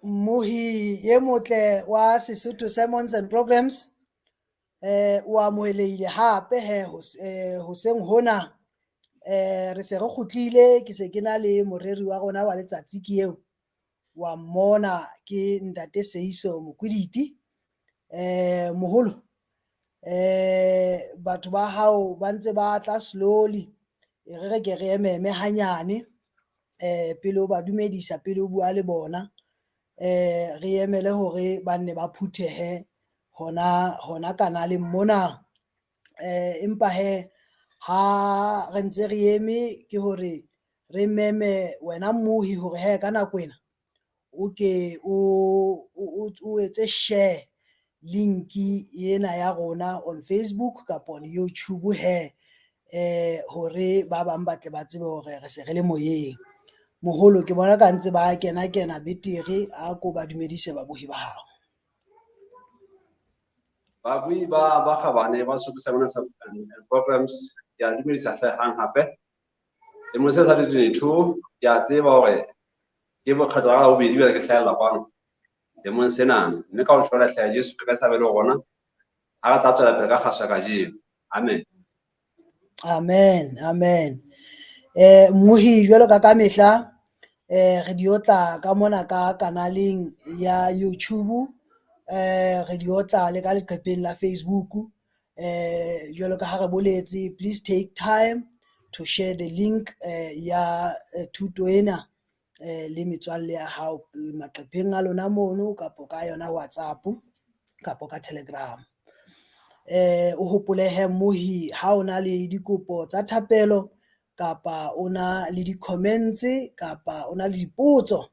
Mmohi e motle wa Sesotho Sermons and Programs, o amohelehile hape he hoseng hona. Re se re kgutlile, ke se ke na le moreri wa rona wa letsatsi ke eo wa mmona, ke ntate Seiso Mokwiditi. Moholo, batho ba hao ba ntse ba tla slowly, e re re ke re ememe hanyane pele o ba dumedisa, pele o bua le bona, re emele hore ba nne ba phuthehe hona hona kanaleng mona. Empa hee ha re ntse re eme ke hore re meme wena mmohi hore hee ka nako ena o ke o etse share link ena ya rona on Facebook kapa on YouTube hee, hore ba bang ba tle ba tsebe hore re se re le moyeng. Moholo ke bona ka ntse ba kena kena betere, a ko ba dumedise babohi ba hao. Babui ba kgabane ba Sesotho Sermons and Programs, ke a dumedisa hle hang hape. Lemong se sa 2022, ke a tseba hore ke bokgetho la bobedi jwale ke hlahella kwano lemong sena, mme ka ho hlola hle Jesu ke sa be le rona ha re tla tswela pele ka kgaso ya kajeno. Amen. Amen, amen. Mmohi jwalo ka mehla, re di otla ka mona ka kanaleng ya YouTube, re di otla le ka leqepheng la Facebook. Jwalo ka ha re boletse, please take time to share the link ya thuto ena le metswalle ya hao maqepheng a lona mono, kapo ka yona WhatsApp kapo ka Telegram. O hopole he mmohi, ha o na le dikopo tsa thapelo kapa o na le di-comments kapa o na le dipotso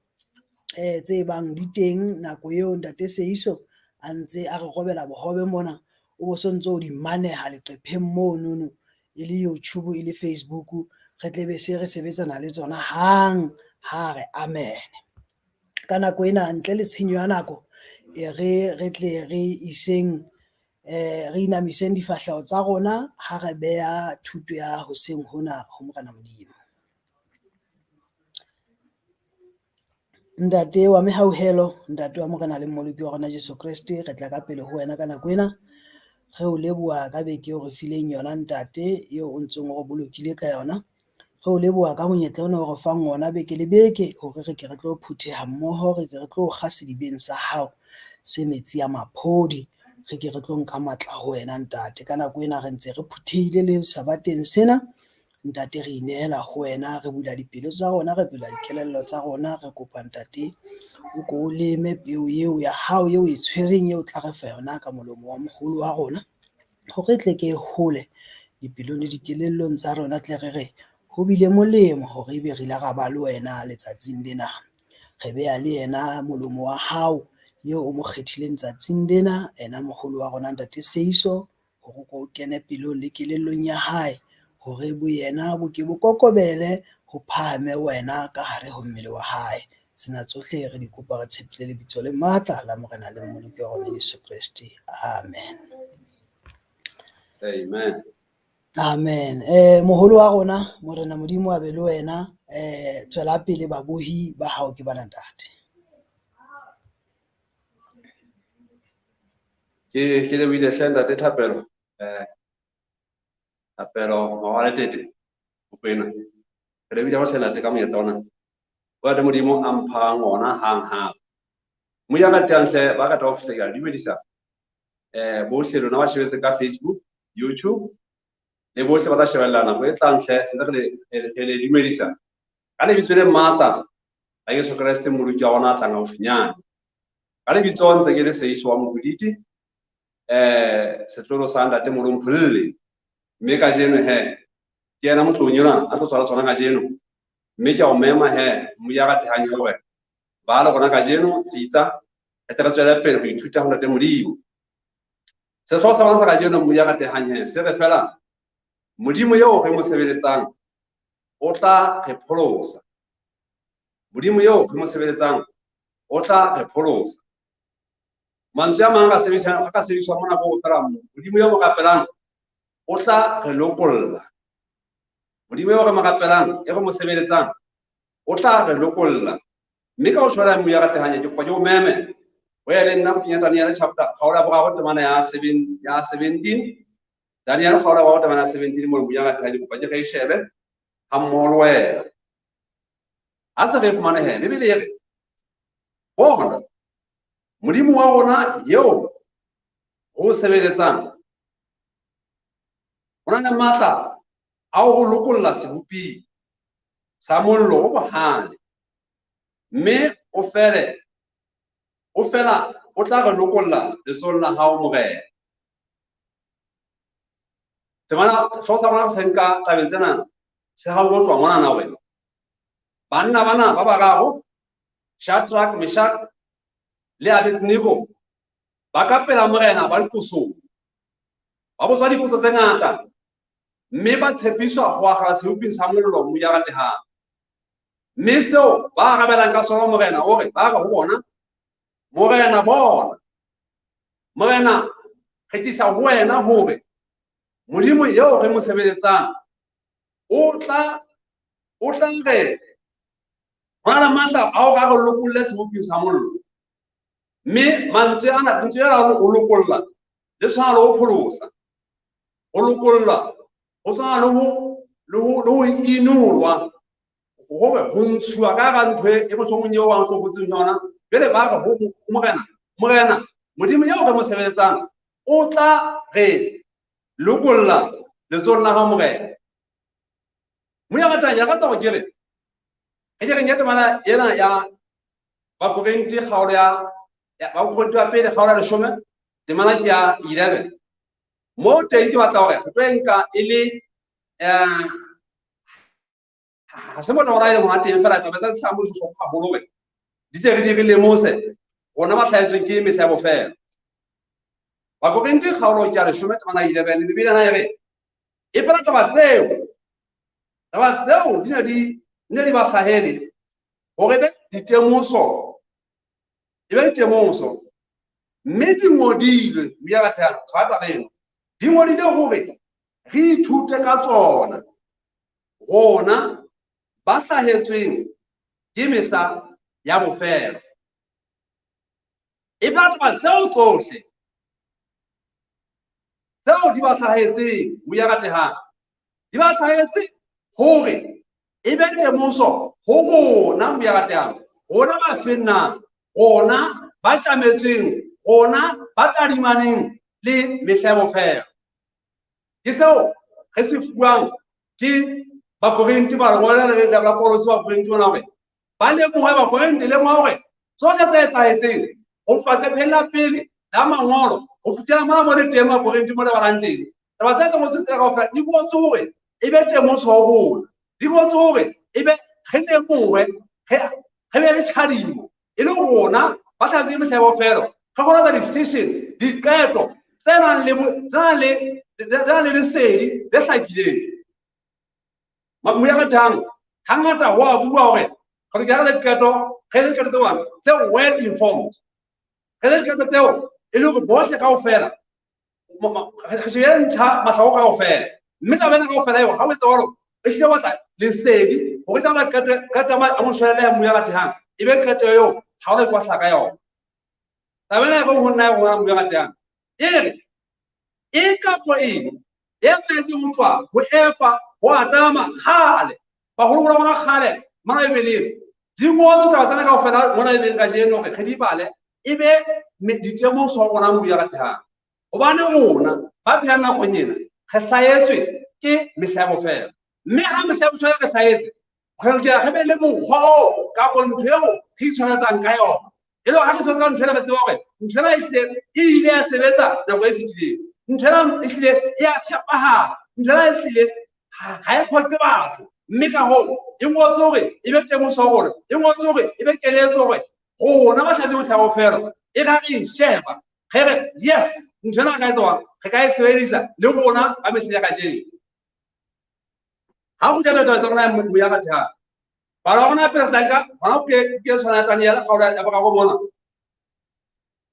tse bang di teng nako eo ntate Seiso a ntse a re robela bohobe mona, o bo sontso o di maneha leqepheng monono, e le YouTube e le Facebook, re tle be se re sebetsana le tsona hang ha re amen. Ka nako ena ntle le tshenyo ya nako, e re re tle re iseng, re inamiseng difahleho tsa rona ha re beha thuto ya hoseng hona ho Morena Modimo. Ntate wa mehauhelo, ntate wa Morena le Mmoloki wa rona Jesu Kreste, re tla ka pele ho wena ka nako ena. Re o leboha ka beke eo re fileng yona ntate, eo o ntseng o re bolokile ka yona. Re o leboha ka monyetla ona o re fang ona beke le beke hore re ke re tlo phutheha mmoho, re ke re tlo kga sedibeng sa hao se metsi a maphodi, re ke re tlo nka matla ho wena ntate. Ka nako ena re ntse re phuthehile le sabateng sena ntate, re inehela ho wena, re bula dipelo tsa rona, re bula dikelello tsa rona, re kopa ntate o ko o leme peo eo ya hao eo e tshwereng, eo tla re fa yona ka molomo wa moholo wa rona, hore e tle ke e hole dipelong le dikelellong tsa rona, tle re re ho bile molemo hore ebe re ile ra ba le wena letsatsing lena. Re beha le yena molomo wa hao eo o mo kgethileng tsatsing lena, ena moholo wa rona ntate Seiso, hore o kene pelong le kelellong ya hae, hore bo yena bo ke bo kokobele, ho phahame wena ka hare ho mmele wa hae. Tsena tsohle re di kopa re tshepile lebitso le matla la Morena le Mmoloki wa rona Jesu Kreste. Amen. Amen. Amen. Moholo wa rona, Morena Modimo a be le wena, tswela pele babohi ba hao ke bana ntate. Ke lebohile hle ntate Thapelo. Thapelo Mawale Tete Mokoena. Re lebohile ho hle ntate ka monyetla ona. Wa le Modimo a mphang ona hang hang. Moya ka teng hle ba ka tla ho fihla ke a dumedisa. Bohle lona ba shebetse ka Facebook, YouTube le bohle ba tla shebella nako e tlang hle, se re le dumedisa ka lebitso le matla la Jesu Kreste Mmoloki wa rona a tlang haufinyane. Ka lebitso ntse ke le Seiso wa Mokwiditi, setlolo sa ntate Molompholle. Mme kajeno he ke yena motlong yona a tlo tswala tsona kajeno. Mme ke a o mema he moya ratehang hore ba le rona kajeno tsitsa re tle re tswele pele ho ithuta ho ntate Modimo. Sehlooho sa rona sa kajeno moya ratehang he se re fela Modimo eo re mo sebeletsang o tla re pholosa. Modimo eo re mo sebeletsang o tla re pholosa. Mantswe a mang a ka sebediswa mona ko fela Modimo eo mo rapelang o tla re lokolla. Modimo eo re mo rapelang, e re mo sebeletsang, o tla re lokolla. Mme ka ho tshwara mmu ya ratehang, ke kopa ke o meme ho ya le nna bukeng ya Daniel chapter kgaolo ya boraro temana ya 7 ya 17. Daniel kgaolo ya boraro temana ya 17 mo mmu ya ratehang, ke kopa ke re e shebe ha mmoho le wena. Ha se re e fumane he, Bibele e re, bona, Modimo wa rona eo ho sebeletsang o na le matla a ho lokolla seboping sa mollo o bohale, mme o fele o fela o tla re lokolla letsohong la hao, Morena. Temana hlooho sa rona re se nka tabeng tsena se ha o tloha monana hore banna bana ba bararo, Shadrach, Meshach le Abednego, ba ka pela morena ba leqosong, ba botswa dipotso tse ngata, mme ba tshepiswa ho akgela seboping sa mollo mmu ya ratehang. Mme seo ba arabelang ka sona morena o re, ba re ho bona, Morena, bona, Morena, re tlisa ho wena hore Modimo eo re mo sebeletsang o tla re ho na le matla a hore a re lokolle seboping sa mollo. Mme mantswe ana, lentswe lena la ho lokolla le tshwana le ho pholosa. Ho lokolla ho tshwana le ho inolwa, hore ho ntshuwa ka hara ntho e motho o mong eo a ntlokotseng yona. Jwale ba re ho Morena, Morena, Modimo eo re mo sebeletsang o tla re lokolla letsohong la hao, Morena. Moya ratang, ya rata hore ke re, re ke re nke temana ena ya Bakorinthe kgaolo ya Bakorinthe wa pele kgaolo ya 10, temana ke ya 11. Mo teng ke batla hore re tlo e nka e le, ha se mona hore a e leng hona teng fela, taba tsa dihlamo di bohlokwa haholo hore di tle re di re lemose rona ba hlahetsweng ke mehla ya bofelo. Bakorinthe kgaolo ke ya 10, temana ya 11, Bibele ena e re, e fela taba tseo di ne di ba hlahele hore be ditemoso, e be ditemoso, mme di ngodilwe, mme ya ratang, tshwara taba eno, di ngodilwe hore re ithute ka tsona, rona ba hlahetsweng ke mehla ya bofelo. E tla taba tseo tsohle tseo di ba hlahetseng, mme ya ratehang, di ba hlahetse hore e be temoso ho rona, mme ya ratehang, rona ba fennang, rona ba tjametsweng, rona ba tadimaneng le mehla ya bofelo. Ke seo re se fuwang ke Bakorinthe ba lengolo le le la Paulose Bakorinthe bona hore ba lemohe, Bakorinthe lemoha hore tsohle tse etsahetseng ho tloha qepheng la pele la mangolo ho fihlela mona mo le teng Bakorinthe mo le balang teng, taba tse ngotsweng tsena kaofela di ngotswe hore e be temoso ho rona, di ngotswe hore e be re lemohe, re be le tjhadimo e le rona ba hlahetsweng ke mehla ya bofelo, re kgone ho etsa decision, diqeto tse nang le lesedi le hlakileng. Moya ratang, hangata ho a bua hore re lokela re diqeto, re etse diqeto tse bang tse well informed, re etse diqeto tseo e le hore bohle kaofela re shebile ntlha mahloko kaofela, mme taba ena kaofela eo ha o etsa jwalo, re hlile batla lesedi hore tla qeto ya moshwelella ya moya ratehang e be qeto eo ha o re kwahla ka yona. Taba ena e reng ho nna e rona moya ratehang e re e kapo eng e etsahetseng ho tloha ho Efa ho Adama kgale, baholo ba rona kgale mona Bibeleng di ngotswe taba tsena kaofela mona Bibeleng kajeno hore re di bale e be ditemoso ho rona moya ratehang. Hobane rona ba phelang nakong ena re hlahetswe ke mehla ya bofelo, mme ha mehla ya bofelo re hlahetse, re lokela re be le mokgwa oo kapo ntho eo re itshwaretsang ka yona. E le hore ha re itshwaretse ka ntho ena, re tseba hore ntho ena ehlile e ile ya sebetsa nako e fetileng, ntho ena ehlile e ya tshepahala, ntho ena ehlile ha e phoqe batho. Mme ka hoo e ngotswe hore e be temoso ho rona, e ngotswe hore e be keletso hore rona ba hlahetseng mehla ya bofelo e ra re e sheba, re re yes, ntho ena re ka etsa jwang, re ka e sebedisa le rona ba mehleng ya kajeno. Ha ho kgutla taba tsa rona ya moya ratehang, palo ya rona pele re tla nka hona ke tshwana ya Daniel kgaolo ya boraro mona,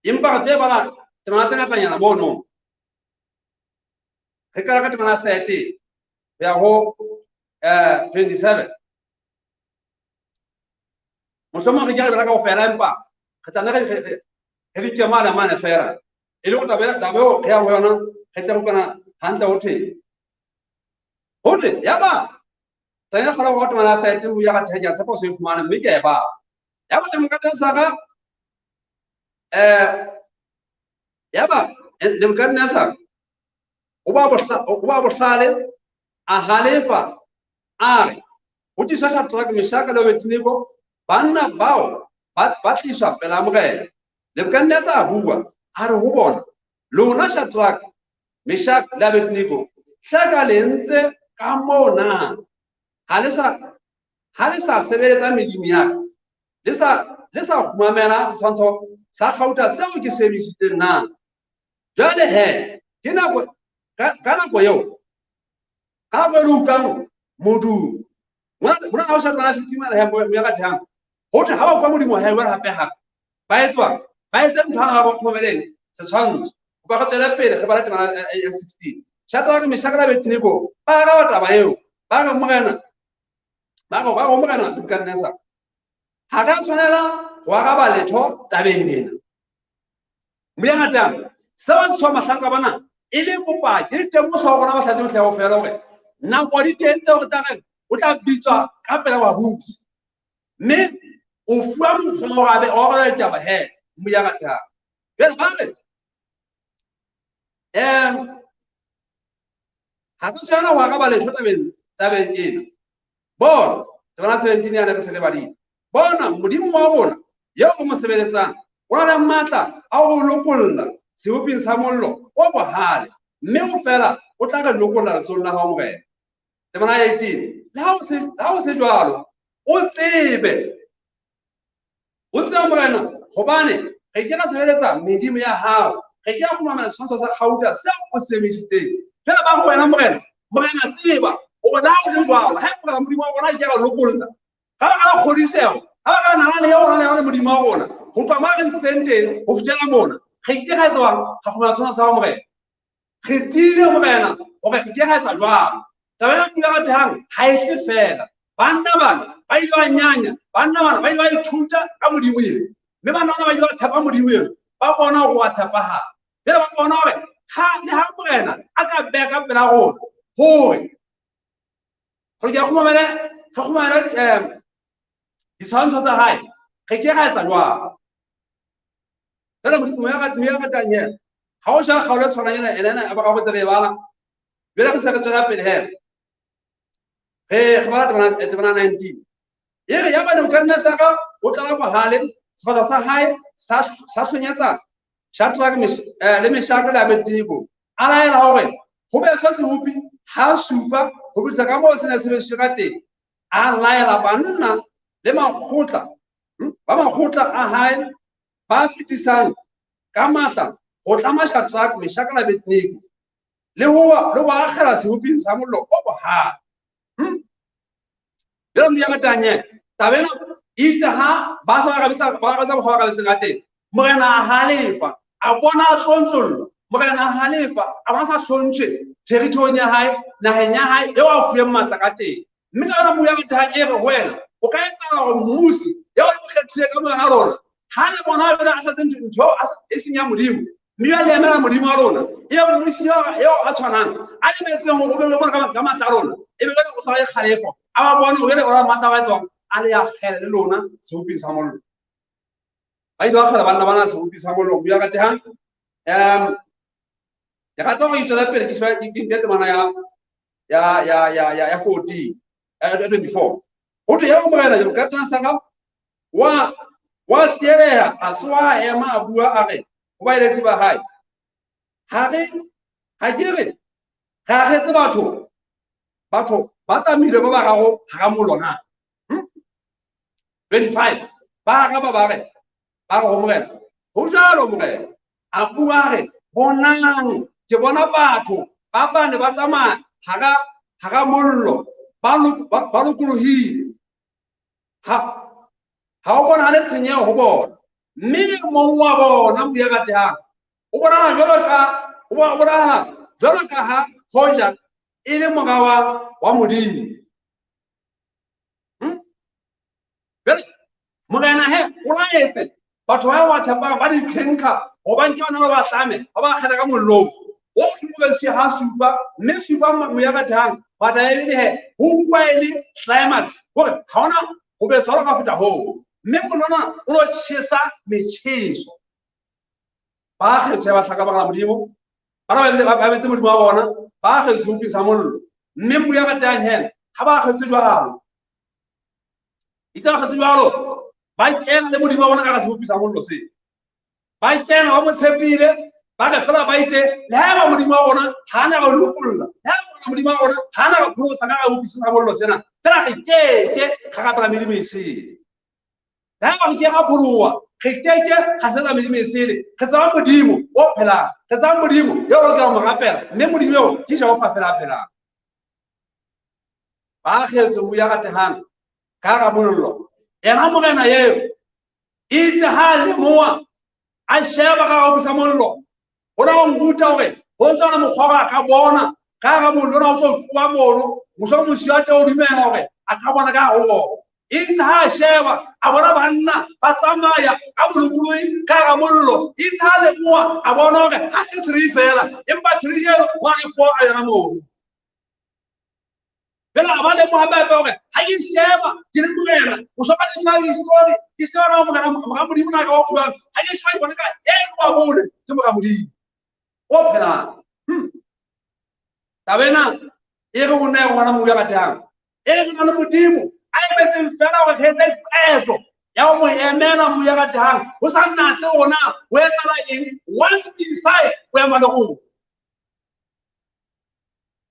empa re tlo e bala temana tse ngatanyana mono. Re qala ka temana 13 ho ya ho 27. Mohlomong re ke re bala kaofela, empa re tla nne re di ke mane mane feela. E le hore taba eo re yang ho yona, re tle re utlwana hantle ho thweng. Ho thwe, yaba tanya kgolo go temana 13 o ya ga thenya tshepo se fumane mme ke a e bala. Yaba Nebukadnezar yaba Nebukadnezar o ba bohlale a halefa a re ho tliswa Shadrach, Meshach le Abednego, banna bao ba tliswa pela morena. Nebukadnezar a bua a re ho bona, lona Shadrach, Meshach le Abednego, hleka le ntse ka moo na? Ha le sa sebeletsa medimo ya ka, le sa kgumamela setshwantsho sa kgauta seo ke se emisitseng na? Jwale he, ke nako ka nako eo, ka nako e le utlwang modumo. Mona ha o sa tlola 15 mane he, moya ka thehang. Ho thwe ha ba utlwa modumo he, jwale hape hape. Ba etswang? Ba etse ntho ha ba kgumameleng setshwantsho. Ba re tswele pele re bala temana ya 16. Shadrach, Meshach le Abednego ba araba taba eo. Ba re morena, ba re, ba re morena Nebukadnezar, ha re a tshwanela ho araba letho tabeng ena. Mme ya ngatang, seo se tshwa mahlanka bana e le bopaki, e le temoso ho rona bahlatsi bohle kaofela hore nako di teng tseo re tla reng o tla bitswa ka pela babusi. Mme o fuwa mokgwa wa hore a be a arabele ditaba he, mme ya ngatang. Jwale ba re, ha re tshwanela ho araba letho tabeng ena. Bona, temana 17 yana re se re badile. Bona, Modimo wa rona eo re mo sebeletsang o na le matla a ho lokolla seboping sa mollo o bohale, mme o fela o tla re lokolla letsohong la hao, morena. Temana 18, le ha o se jwalo, o tsebe, o tsebe morena, hobane re ke ra sebeletsa medimo ya hao, re ke ra fumana setshwantsho sa kgauta seo o se emisitseng. Jwale ba ho wena morena, morena tseba hore le ha o le jwalo, ha morena Modimo wa rona a ke ra lokolla, ka baka la kgodiseho, ka baka la nalane eo rona le yona Modimo wa rona, ho tloha moo re ntshitseng teng ho fihlela mona, re ke ra etsa jwang? Ra fumana setshwantsho sa hao morena. Re tiile morena hore re ke ra etsa jwalo. Taba ena ya ratehang ha e tle feela. Banna bana ba ile ba nyanya, banna bana ba ile ba ithuta ka Modimo eo, mme banna bana ba ile ba tshepa Modimo eo, ba bona hore wa tshepahala. Jwale ba bona hore le ha morena a ka beha ka pela rona hore re ke kgumamele, re kgumamele, ditshwantsho tsa hae, re ke ra etsa jwang? Jwale Modimo ya ratang yena, ha o ja kgaolo e tshwanang ena, ena, ena, ba ka botsa re e bala. Jwale re se re tswela pele he. Re bala temana 19. E re, yaba Nebukadnezar o tlala bohale, sefatla sa hae sa hlonyetsa Shadrach le Meshach le Abednego. A laela hore ho beswe sebopi ha supa ho fetisa ka moo se ne se besitswe ka teng. A laela banna le makgotla, ba makgotla a hae ba fetisang ka matla ho tlama Shadrach, Meshach le Abednego le ho ba akgela seboping sa mollo o bohale. Jwale Modimo ya ratang yena, taba ena itse ha ba sa ba bitsa, ba bitsa mokgwa wa ka ka teng, morena a halefa, a bona a tlontlollwa, morena a halefa, a bona sa hlontshwe territory ya hae, naheng ya hae eo a fuweng matla ka teng. Mme ka yona Modimo ya ratang e re ho wena, o ka etsahala hore mmusi eo a mo kgethileng ka morena rona, ha le bona jwale a sa tsebe ntho e seng ya Modimo, mme jwale le emela Modimo wa rona, eo mmusi eo a tshwanang, a lebetseng hore o be le bona ka matla a rona, e be jwale o tshwara kgalefo, a ba bone hore jwale o matla a etswang, a le akgele le lona seboping sa mollo. Ba ile ba akgela banna bana seboping sa mollo. Bua ka tehang. Ke rata hore e tswele pele, ke shebe, ke nke temana ya 14, ya 24. Ho thwe, ya morena Nebukadnezar wa tsieleha, a tsoha, a ema, a bua, a re ho baeletsi ba hae, ha re, ha ke re, re akgetse batho ba tlamehile ba bararo hara mollo na? 25. Ba araba ba re, ba re ho morena, ho jwalo morena. A bua a re, bonang, ke bona batho ba bane ba tsamaya hara mollo, ba lokolohile. Ha o bonahale tshenyeho ho bona. Mme e mong wa bona, Modimo ya ratehang, o bonahala jwalo ka, o bonahala jwalo ka ha hoja e le mora wa Modimo. Jwale, Morena he o laetse batho ba ba tshepang ba ditlhenka gobane ke bana ba ba hlame ba ba kgetha ka mollong o tlhokometse ha supa mme supa moya ratehang batla e le he ho nkuwa e le climax gore ga ona go be solo ka feta hoo mme molona o lo tjhesa metjheso. Ba kgethe ba hlaka ba Modimo bana ba betse Modimo wa bona ba kgethe sebopi sa mollo mme moya ratehang hela ha ba kgethe jwalo itse ba kgethe jwalo ba kena le Modimo wa bona ka sebopi sa mollo se ba kena ba mo tshepile ba re fela ba itse le ha ba Modimo wa rona ha na re lokolla le ha Modimo wa rona ha na re pholosa ka sebopi sa mollo sena fela re keke ga rapela medimo e sele le ha re ke ra pholoha re keke ga sena medimo e sele re tseba Modimo o phelang re tseba Modimo eo re tla mo rapela mme Modimo eo ke Jehova fela a phelang. Ba kgetse ho ya ratehang ka ga mollo yena morena eo itse ha lemoha a sheba ka ga sa mollo ho na ho nruta hore ho ntse na mokgwa wa ka bona ka ga mollo na o tlo tloha mono mohlomong mosio a tla o dumela hore a ka bona ka ho bona itse ha sheba a bona banna ba tsamaya ka bolokolohi ka ga mollo itse ha lemoha a bona hore ha se 3 fela empa 3 eo wa le 4 a yona mono. Fela ba lemoha ba hore ha ke sheba ke le morena o hloka le sheba history ke sheba morena mora Modimo na ka o jwang ha ke sheba ke bona ka e wa bone ke mora Modimo o phelang. Taba ena e re o ne ngwana mo ya ratang e re na le Modimo a emetseng fela hore re etse qeto ya ho mo emela mo ya ratang ho sa natse ona ho etsahala eng once inside o ema le rona.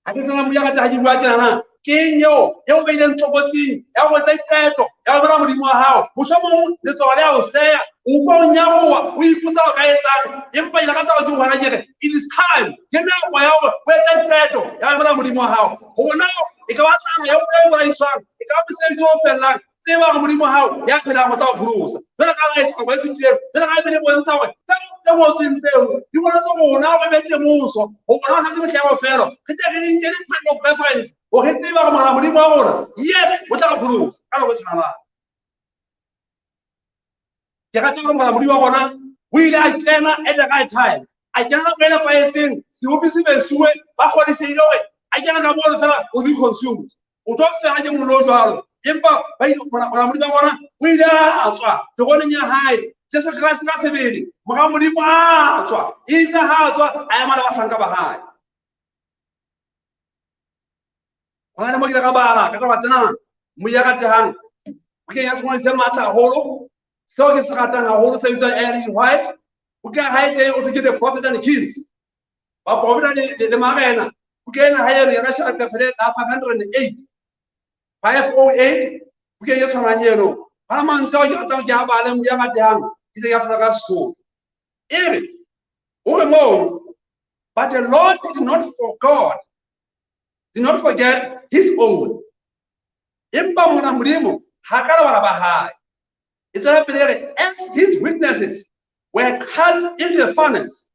Ha ke tsena mo ya ratang ha ke bua tjena ke eng eo eo beileng tlokotsing ya ho etsa qeto ya ho bona Modimo wa hao mohlomong letsoho le a o seya o utlwa o nyaroha o ipotsa o ka etsang empa ile ka taba ke hona ke re it is time ke nako ya hore o etse qeto ya ho bona Modimo wa hao hore e ka ba tlala eo e bolaiswang e ka ba mosebetsi o fellang tseba hore Modimo wa hao ya phelang o tla o pholosa. Jwale ka ha e fetileng jwale ka e bontsha hore tse ngotsweng tseo di bontsha rona hore be temoso ho bona ho santse mehla ya bofelo re tle re di nke di-point of reference hore tseba hore mora Modimo wa rona yes o tla re pholosa ka nako e tshwanang. Ke rata hore mora Modimo wa rona o ile a kena at the right time a kena nako e nepahetseng sebopi se besuwe ba kgodisehile hore a kena ka mono fela o be consumed o tlo fela ke mollo o jwalo empa ba ile mora Modimo wa rona o ile a tswa teroneng ya hae Jesu Kreste ka sebele mora Modimo a tswa itse ha a tswa a ema le bahlanka ba hae. Hona le mo ke ile ka bala ka taba tsena moya ratehang bukeng ya Sengwe se matla haholo seo ke se ratang haholo se bitswang Ellen White buka ya hae teng o thwe ke The Prophets and the Kings baprofeta le marena buka ena ha eno ya ka sheba leqephe le la 508 508 bukeng e tshwanang eno hona mantswe ao ke ratang ke a bale moya ratehang ke tle ke a thola ka Sesotho e re o re mono but the Lord did not forget did not forget his own empa mona Modimo ha ka lebala ba hae e tswela pele e re as his witnesses were cast into the furnace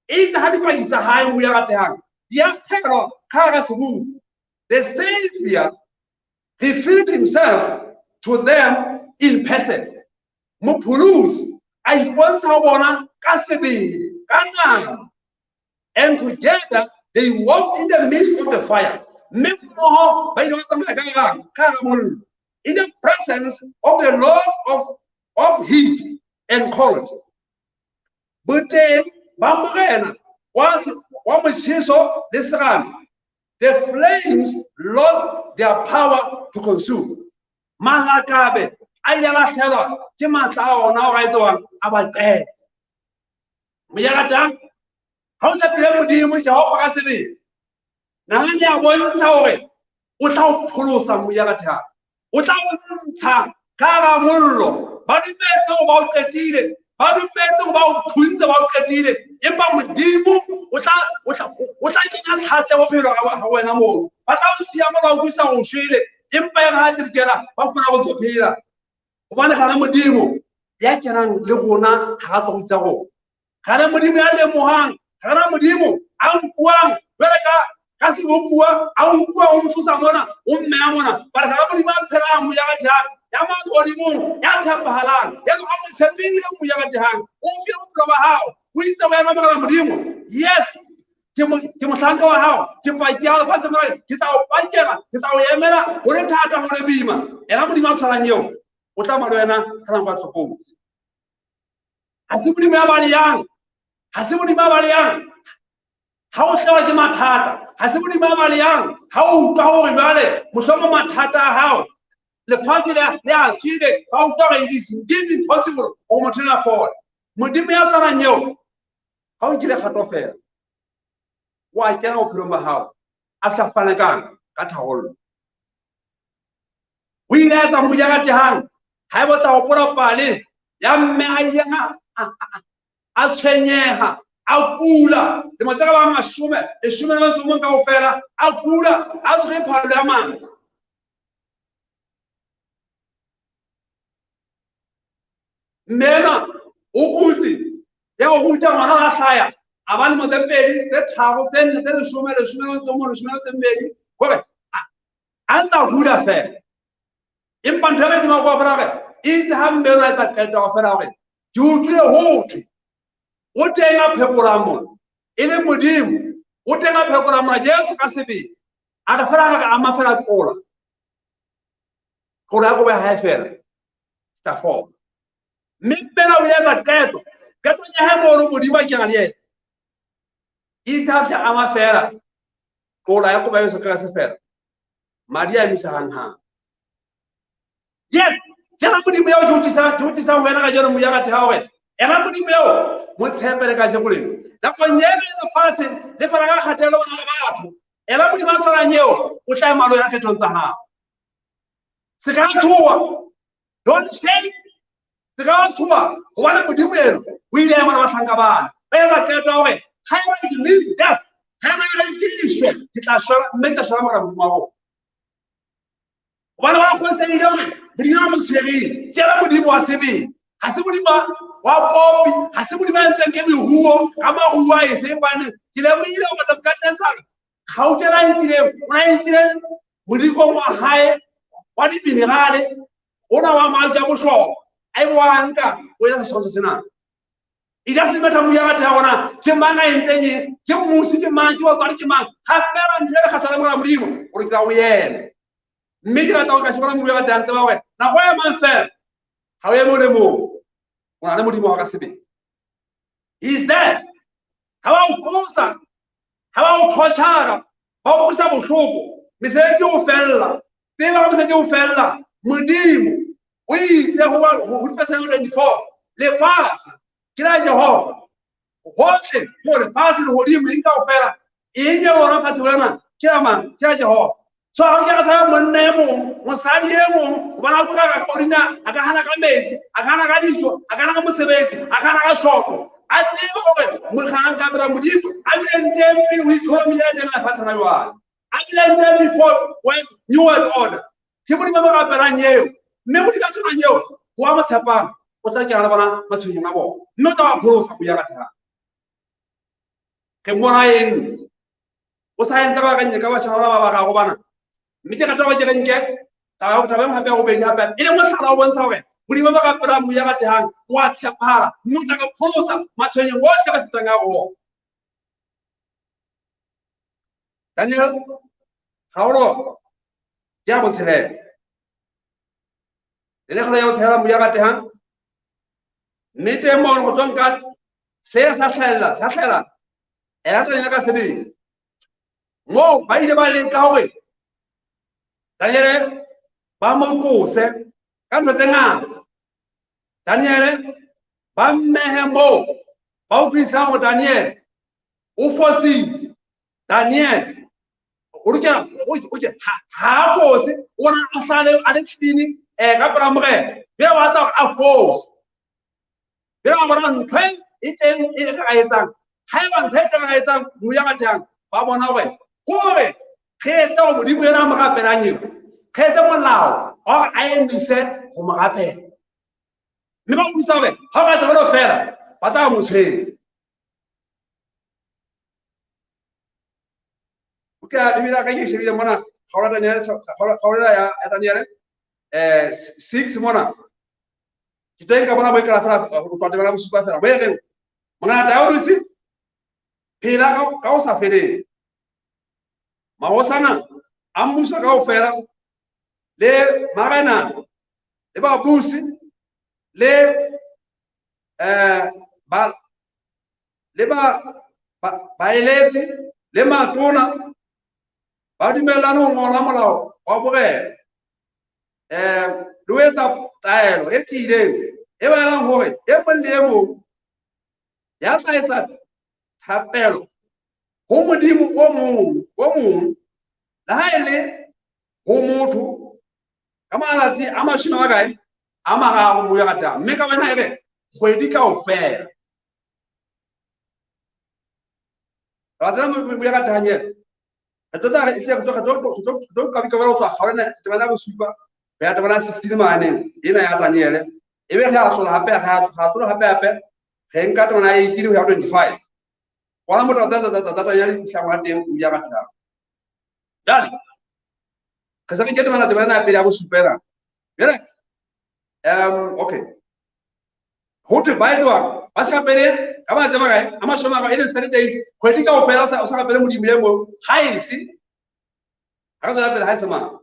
itse ha dipaki tsa hae moya ratehang di a kgelwa ka hara sebopi the Savior revealed himself to them in person mopholosi a ipontsha ho bona ka sebele ka nama and together they walked in the midst of the fire mme mmoho ba ile ba tsamaya ka hara mollo in the presence of the Lord of heat and cold boteng ba morena wa motjheso le serame the flames lost their power to consume malakabe a ile a lahlehelwa ke matla a ona hore a etse jwang a ba qete. Moya ratang ha o tshepile Modimo Jehova ka sebele nalane ya bontsha hore o tla o pholosa moya ratang o tla o ntsha ka hara mollo ba dumetse hore ba o qetile ba dumetse hore ba o thuntse ba o qetile empa Modimo o tla kenya tlhase ya bophelo ha wena mono ba tla o siya mo ba utlwisa hore o shwele empa e re ha tsikela ba fumana ho ntso phela hobane ga le Modimo ya kenang le rona ha ra tlo itsa rona ga le Modimo ya lemohang ga na Modimo a nkuang jwale ka sebopuwa a nkuwa o ntlosa mona o mmeya mona ba re ga Modimo a phelang moya ratang Ya mahodimong, ya tshepahalang, ya a mo tshepile moya ratehang, o mfile bophelo ba hao, o itse wena Morena Modimo. Yes, ke mohlanka wa hao, ke paki ya lefatshe mona, ke tla o pakela, ke tla o emela, ho le thata, ho le boima. Ena Modimo a tshwarang eo, o tla ma le wena ka nako ya tlokotsi. Ha se Modimo ya balehang, ha se Modimo ya balehang ha o tlelwa ke mathata, ha se Modimo ya balehang ha o utlwa hore jwale mohlomong mathata a hao lefatshe le a tswile, ba utlwa hore it is indeed impossible hore motho ena a fole. Modimo ya tshwanang eo, ha o nkile kgato fela, wa kena bophelong ba hao, a tla fana kang ka tharollo. O ile a etsa moja ratehang, ha e botsa hopola pale ya mme a ileng a tshwenyeha, a kula lemo tse ka bang mashome, leshome le metso o mong kaofela, a kula, a tshwere phallo ya madi. Mme enwa o kutse, ya o ruta ngwana ha hlaya, a ba lemo tse pedi, tse tharo, tse nne, tse leshome, leshome le metso o mong, leshome le metso e mmedi, hore a ntse a hula fela. Empa ntho e re dimang kaofela hore itse ha mme enwa a etsa qeto kaofela hore ke utlwile ho thwe o teng a phekolang mona, e leng Modimo, o teng a phekolang mona, Jesu ka sebele. A re fela re ama fela qola. Qola ya kobo ya hae fela, tla fola. Mme mme o ile a etsa qeto. Qeto ya hae mono Modimo a kena le yena. Itse ha fihla ama fela qola ya kobo ya Jesu Kreste fela, madi a emisa hanghang. Yes, tsena Modimo eo ke o tlisang ho wena kajeno, moya ratehang, hore ena Modimo eo mo tshepe le kajeko lena. Nakong ena ya lefatshe le fana ka kgatello ho batho, ena Modimo a tshwanang eo o tla ema le wena kgethong tsa hao. Se ka tshoha, don't shake, se ka tshoha, hobane Modimo eno o ile a ema le bahlanka bana. Ba etsa qeto ya hore ha eba ke means death, ha eba ke shwe, ke tla shwa, mme ke tla shwela Morena Modimo wa rona. Hobane ba kgodiseile hore Modimo a mo tshwereng ke yena Modimo wa sebele, ha se Modimo wa popi, ha se Modimo a entsweng ke meruo, ka maruo a efe. Hobane ke lemohile hore Nebukadnezare kgauta ena a nkileng, o na e nkile modikong wa hae wa diminerale, ona wa majwe a bohlokwa, a e bo a nka, o etsa setshwantsho sena. E doesn't matter moya wa teng hore ke mang a entseng eng, ke mmusi ke mang, ke batswadi ke mang, ha fela ntho e le kgahlano le Morena Modimo, o lokela ho ema. Mme ke batla ho ka shebana moya wa teng tseba hore nako e mang fela, ha o eme o le mong, o na le Modimo wa ka sebele. He is there. Ha ba o qosa, ha ba o torture, ba o utlwisa bohloko, mesebetsi o fella, pele ba mosebetsi o fella, Modimo o itse ho ba ho Dipsalme 24, lefatshe ke la Jehova, hohle ho lefatshe lehodimo eng kaofela, eng e bona fatshe lena ke la mang? Ke la Jehova. So ha o ke tshaba monna e mong, mosadi e mong, hobane a tloga ka godina, a ka hana ka metsi, a ka hana ka dijo, a ka hana ka mosebetsi, a ka hana ka shopo. A tsebe hore mohlanka ka pela Modimo, a bileng teng pele ho economy ya teng lefatshe la jwale. A bileng teng before when new world order. Ke Modimo ba rapelang eo. Mme Modimo a tshwanang eo, ho wa mo tshepang, o tla kena le bona matshwenyehong a bona. Mme o tla ba pholosa ho ya ka thata. Re mmona a entse. O sa entse ba ka nnyeka batjha ba ba bararo bana. Mme ke rata hore ke re nke taba e nngwe hape ya bobedi hape. E leng mohlala o bontsha hore Modimo ba rapelang moya ratehang, o a tshepahala, mme o tla re pholosa matshwenyehong ohle re fetang ka ona. Daniel, kgaolo ke ya botshelela. Le kgaolo ya botshelela moya ratehang. Mme teng moo go tlo nka se sa hlahella, sa hlahella ena Daniel ka sebele. Moo ba ile ba leka hore Daniele ba mo qose ka ntho tse ngata. Daniele ba mmehe moo ba utlwisisang hore Daniele o fositse. Daniele o lokela o ke ha a fose, o bona a hlale a le clean, ka pela Morena. Jwale wa tla hore a fose. Jwale wa bona ntho e teng e re ka etsang. Haeba ntho e teng re ka etsang, moya ratehang, ba bona hore kore re etse hore Modimo ena a mo rapelang eo, re etse molao wa hore a emise ho mo rapela. Mme ba utlwisisa hore ha o ka etsa jwalo fela, ba tla mo tshwenya. Buka ya Bibele ya ka ke e shebile mona, kgaolo ya Daniele, kgaolo ya Daniele. 6 mona. Ke teng ka bona bo e kala fela ho tloha temana bosupa fela. Bo e reng Mongata Paulus phela ka ho sa feleng. Mahosana a mmuso kaofela le marena le babusi le ba le ba baeletsi le matona ba dumellane ho ngola molao wa borena le ho etsa taelo e tiileng e bolelang hore e mong le e mong ya tla etsa thapelo ho modimo o mong le ha e le ho motho ka matsatsi a mashome a makae a mararo mo ya ratang mme ka wena e re kgwedi kaofela wa tseba mo ya ratang ena re tlo tla re hle re tlo ka bika ho tloha kgaolana temana bosupa ho ya temana 16 mane ena ya Daniele ebe re a tlola hape re a tlola hape hape re nka temana 18 ho ya 25 bona motho a tla ya dihlangwa teng o ya ratang jwale re se re ke temana ya pele ya bosupa ena jwale okay ho thwe ba etswa ba se rapele ka matsatsi a makae a mashome a mararo e leng 30 days kgwedi kaofela o sa rapele modimo e mong ha e se ha re tswela pele ha e se mang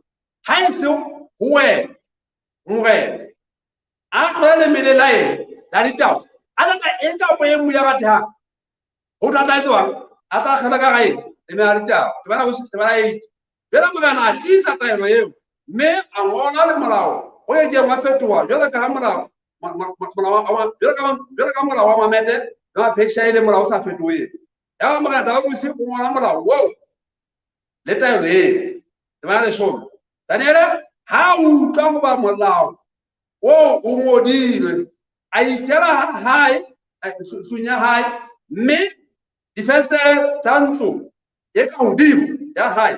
ha e se ho wena morena a tlola lemele la eng la ditao a tlatla eng kapa e nngwe ya ratehang ho tla tla etswang a tla kgela ka gae lemele la ditao temana 8 jwale morena a tiisa taelo eo mme a ngola le molao o ke wa fetoha jwalo ka ha molao jwalo ka molao wa Mamete le wa Persia e le molao o sa fetoheng. Yaba morena Dariuse o ngola molao oo le taelo eo. Temana 10. Daniele ha a utlwa hoba molao oo o ngodilwe, a ikela ha hae ntlong ya hae, mme difenstere tsa ntlo e ka hodimo ya hae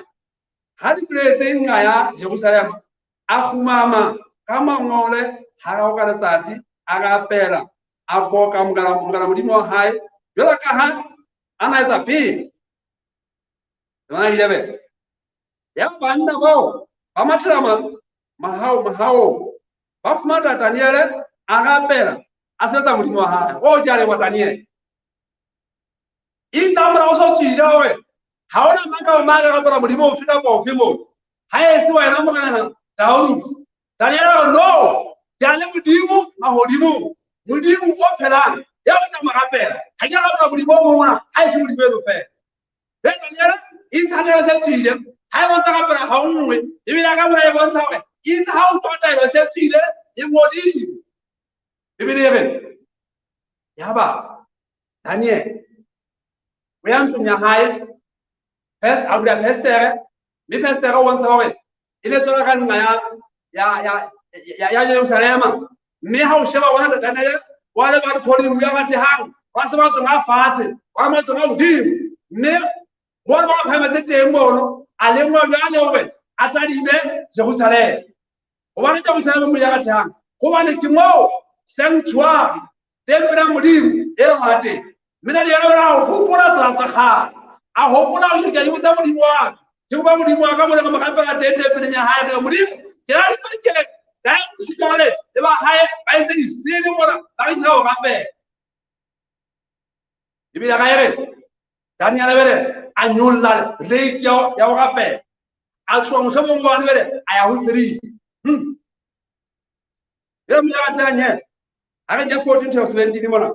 ha di buletse nqa ya Jerusalema, a kgumama ka mangole hararo ka letsatsi, a rapela, a boka Morena Modimo wa hae jwalo ka ha a na etsa pele. Temana 11. Ya banna bao ba mathela mahaong ba fumana Daniele a rapela a sebetsa Modimo wa hae. O ke a leboha Daniele. Itse ha molao o sa tswile hore ha hona mang kapa mang a rapela Modimo ofe kapa ofe moo ha e se wena morena Dariuse. Daniele a re no, ke a le Modimo mahodimong, Modimo o phelang ya o tla mo rapela. Ha ke a rapela Modimo o mong mona ha e se Modimo eno fela. Be Daniele itse se tswile ha e bontsha rapela ha nngwe ebile a ka mona e bontsha hore itse ha o utlwa taelo se tswile e ngodilwe. Bibele e re yaba Daniel o ya ntlong ya hae first a bula festere mme festere o bontsha hore e le tswela ka nqa ya Jerusalema mme ha o sheba bona Daniele wa le ba lehodimo ya ratehang wa se matsong a fatshe wa matsong a hodimo mme bona ba phahametse teng mono a lengwa jwale hore a tladime Jerusalema hobane Jerusalema mo ya ratehang hobane ke moo sanctuary tempele ya Modimo e leng teng. Mme Daniele a hopola tsela tsa kgale, a hopola hore ke a tsa Modimo wa ka, ke kopa Modimo wa ka mona ka mo rapela teng tempeleng ya hae. Re Modimo ke na le pankeng Dariuse le ba hae ba entse disele mona ba re isa ho rapela. Ebile ga e re Daniele bele a nyolla rate ya ho rapela, a tloha mohlomong one bele a ya ho 3. Jwale mo ya ratang he ha re ke 14 to 17 mona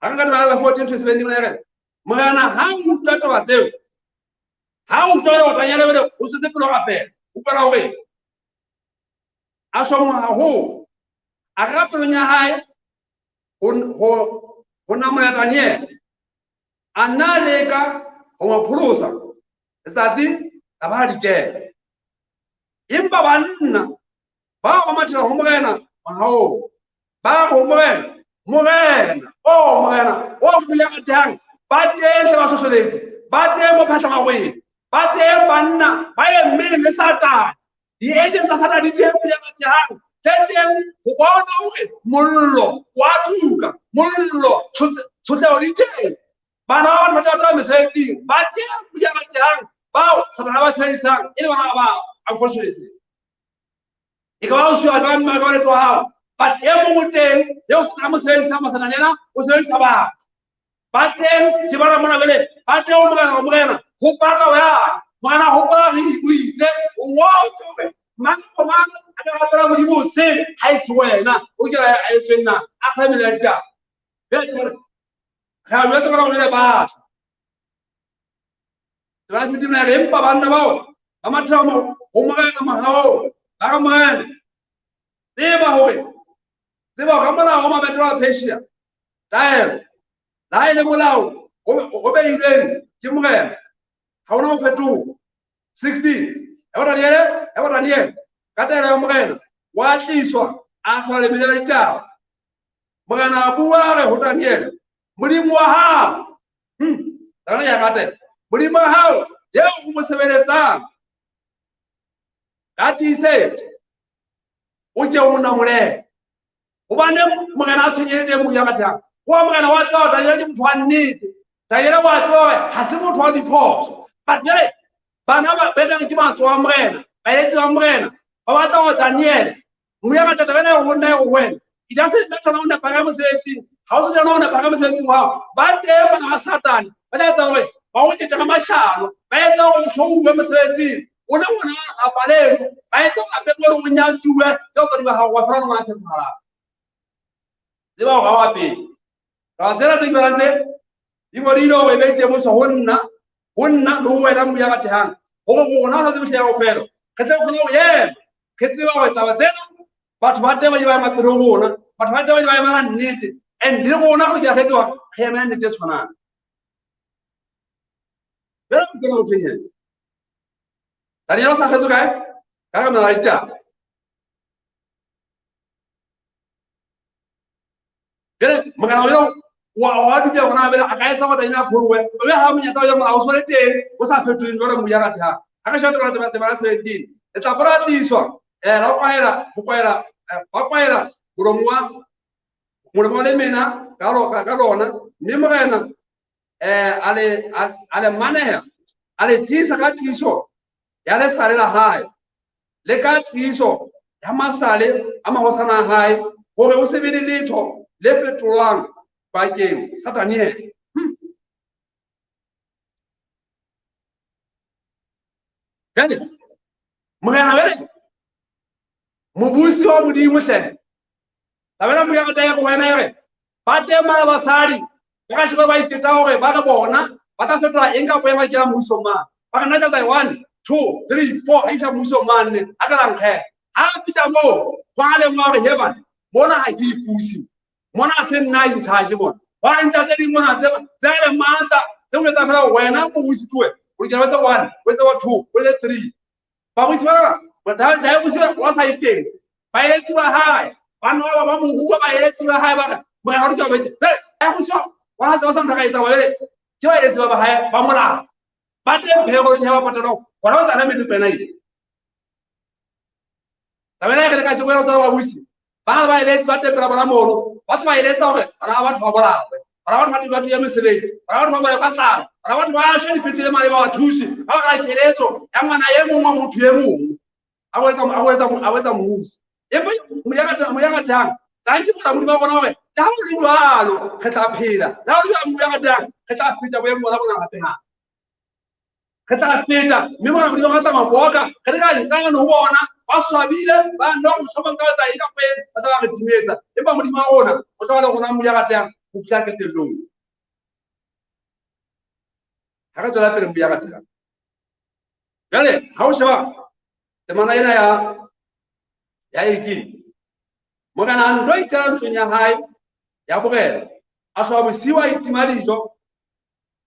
ha re ka tloha 14 to 17 mona re morena ha o utlwa taba tseo ha o utlwa hore Daniele bele o setse pele ho rapela o utlwa hore a hlomoha haholo a rera pelong ya hae ho namola Daniele a nna a leka ho mo pholosa letsatsi la ba dikela empa banna bao ba mathela ho morena mahaong ba re ho morena morena o morena o mo ya ratehang ba teng hle ba hlohloletsi ba teng mo phatlhamaweng ba teng banna ba emeng le Satane di-agent tsa Satane di teng mo ya ratehang tse teng ho bona hore mollo wa tuka mollo tshotleho di teng bana ba batho ba tla mesebetsing ba teng mo ya ratehang bao Satane ba sebedisang e le bana ba unfortunately. E ka ba o siwa jwang mme jwale tlo hao. But e mong o teng, eo se mo sebedisa masana yena, o sebedisa batho. Ba teng ke bana mona jwale, ba teng morena morena, ho paka wa morena hopola re o itse, o ngotse hore mang o mang a ka rapela Modimo o sele, ha e se wena, o ke a etsweng na, a kgalemela ditaba. Jwale re a jwetsa bona hore le batho. Re fetile re empa banna bao ba mathela ho morena mohao, ba re morena tseba hore tseba hore molao wa mabetho a Persia taelo la e le molao o beilweng ke morena ha ona ho fetoha. 16 ya ba Daniel ka taelo ya morena wa tliswa a hlwa le mela ditaba. Morena a bua re ho Daniel, Modimo wa hao, Daniel ya rate Modimo wa hao eo o mo sebeletsang ka tiisetso o ke o namolele. Hobane morena a tshwenyehile teng moya ratang. Wa morena wa tseba Daniel ke motho wa nnete. Daniel wa tseba hore ha se motho wa diphoso. But jwale bana ba betang ke matsoho a morena, baeletsi ba morena ba batla hore Daniel moya ratang taba ena ho nna ho wena. It doesn't matter na o nepa ka mosebetsing, ha o se jana o nepa ka mosebetsing wa hao. Ba teng bana ba Satane ba tla etsa hore ba o ketsa ka mashano, ba etsa hore o hlouwe mosebetsing. O le ngwana lapa leno, ba etsa hore lapeng leno o nyatsuwe ke batswadi ba hao, wa fela ngwana a tshepahalang. Tseba hore ha wa pele. Taba tsena tse ke balang tse, di ngodile hore e be temoso ho nna, ho nna le ho wena moya ratehang, hore rona ho sa tsebe hle kaofela, re tle re kgone ho ema, re tsebe hore taba tsena batho ba teng ba ile ba ema pele ho rona, batho ba teng ba ile ba emela nnete, and le rona re lokela re tseba re emela nnete e tshwanang. Jwale re kena ho thweng he? Daniel o sa kgetswe kae? Ka re melao ya ditaba. Jwale morena o wa dumela hore na a ka etsa hore Daniel a pholohe. O be ha monyetla wa molao o so le teng, o sa fetoleng jwalo moya ratehang. Ha re sheba taba taba ya 17, letlapa la tliswa, la kwahela, ho kwahela, ba kwahela molomo wa, molomo wa lemena ka ka lona, mme morena, a le maneha, a le tiisa ka tiiso ya lesale la hae, le ka tiiso ya masale a mahosana a hae, hore ho se be le letho le fetolwang bakeng sa Daniel. Jwale, morena jwale, mobusi wa Modimo hle, taba ena moya rata ya go wena e re, ba teng ba basadi, ba ka sheba ba iketsa hore ba re bona, ba tla fetola eng kapa eng ba kena mmusong mane. Ba re nna ke tla 1, 2, 3, 4, ha isa mmusong mane, a ka la nkgetha. Ha a fihla moo, go a lengwa hore he bana, mona ha ke ipuse. Mona ha se nna in charge mona. Hwa ntša tse ding mona tse le matla, tse o etsa fela wena mobusi ke wena. O lokela ho etsa 1, o etse 2, o etse 3. Babusi ba ba, ba busi ba ba sa iteng. Baeletsi ba hae, ba nwa ba mo rua baeletsi ba hae ba re, morena o lokela ho etsa. Ba busi wa ha tseba sa ntho ka etsa wa jwale, ke baeletsi ba hae ba molao. Ba teng phekolong ya ba patalang, hona ba tsana metso pena e. Taba ena e re le ka tjeko ya tswa babusi. Ba ba eletsi ba teng pela bona mono, ba tla ba eletsa hore bana ba batho ba bolawe, bana ba batho ba ba ya mesebetsi, bana ba batho ba bolawe ka tlala, bana ba batho ba shwe dipetlele mane ba ba thuse, ba ba keletso ya ngwana e mong wa motho e mong. A o etsa mmusi. Empa moya ratang, thank you for Modimo wa rona hore le ha ho le jwalo, re tla phela. Le ha ho le jwalo, moya ratang, re tla feta boemo bona bona hape hape. Re tla feta, mme mona Modimo wa tla maboka, re le ka nqane ho bona, ba swabile, ba nwa mohlomong ka tsa eng kapa eng, ba tla ba re timetsa. Empa Modimo wa rona, o tla ba le rona moya ratang ho fihla qetellong. Ha re tswela pele moya ratang. Jwale, ha o sheba temana ena ya 18, morena a nto ikela ntlong ya hae ya borena, a hlwa bosiu a itima dijo.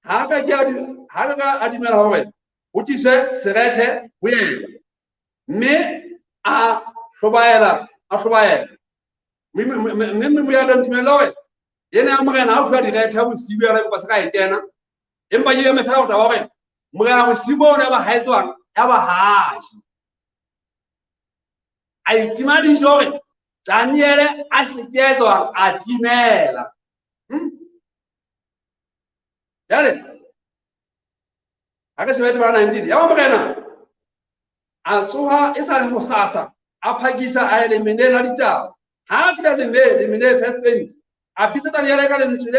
Ha ka ke a di-, ha ka a dumela hore ho tliswe serethe ho yena, mme a hlobaela, a hlobaela. Mme moya a ntumella hore yena ya morena ha o fuwa direthe bosiu ya re kopa se ka e kena, empa ke eme fela ho taba hore morena bosiu boo ne ba haetswang, ya ba ha je. A itima dijo hore Daniele a se ke a etswa a timela. Jwale, ha re shebe temana 19, ya ba morena a tsoha e sa le hosasa, A phakisa a ye lemeneng la ditau. Ha a fihla lemeneng, verse 20, a bitsa Daniele ka lentswe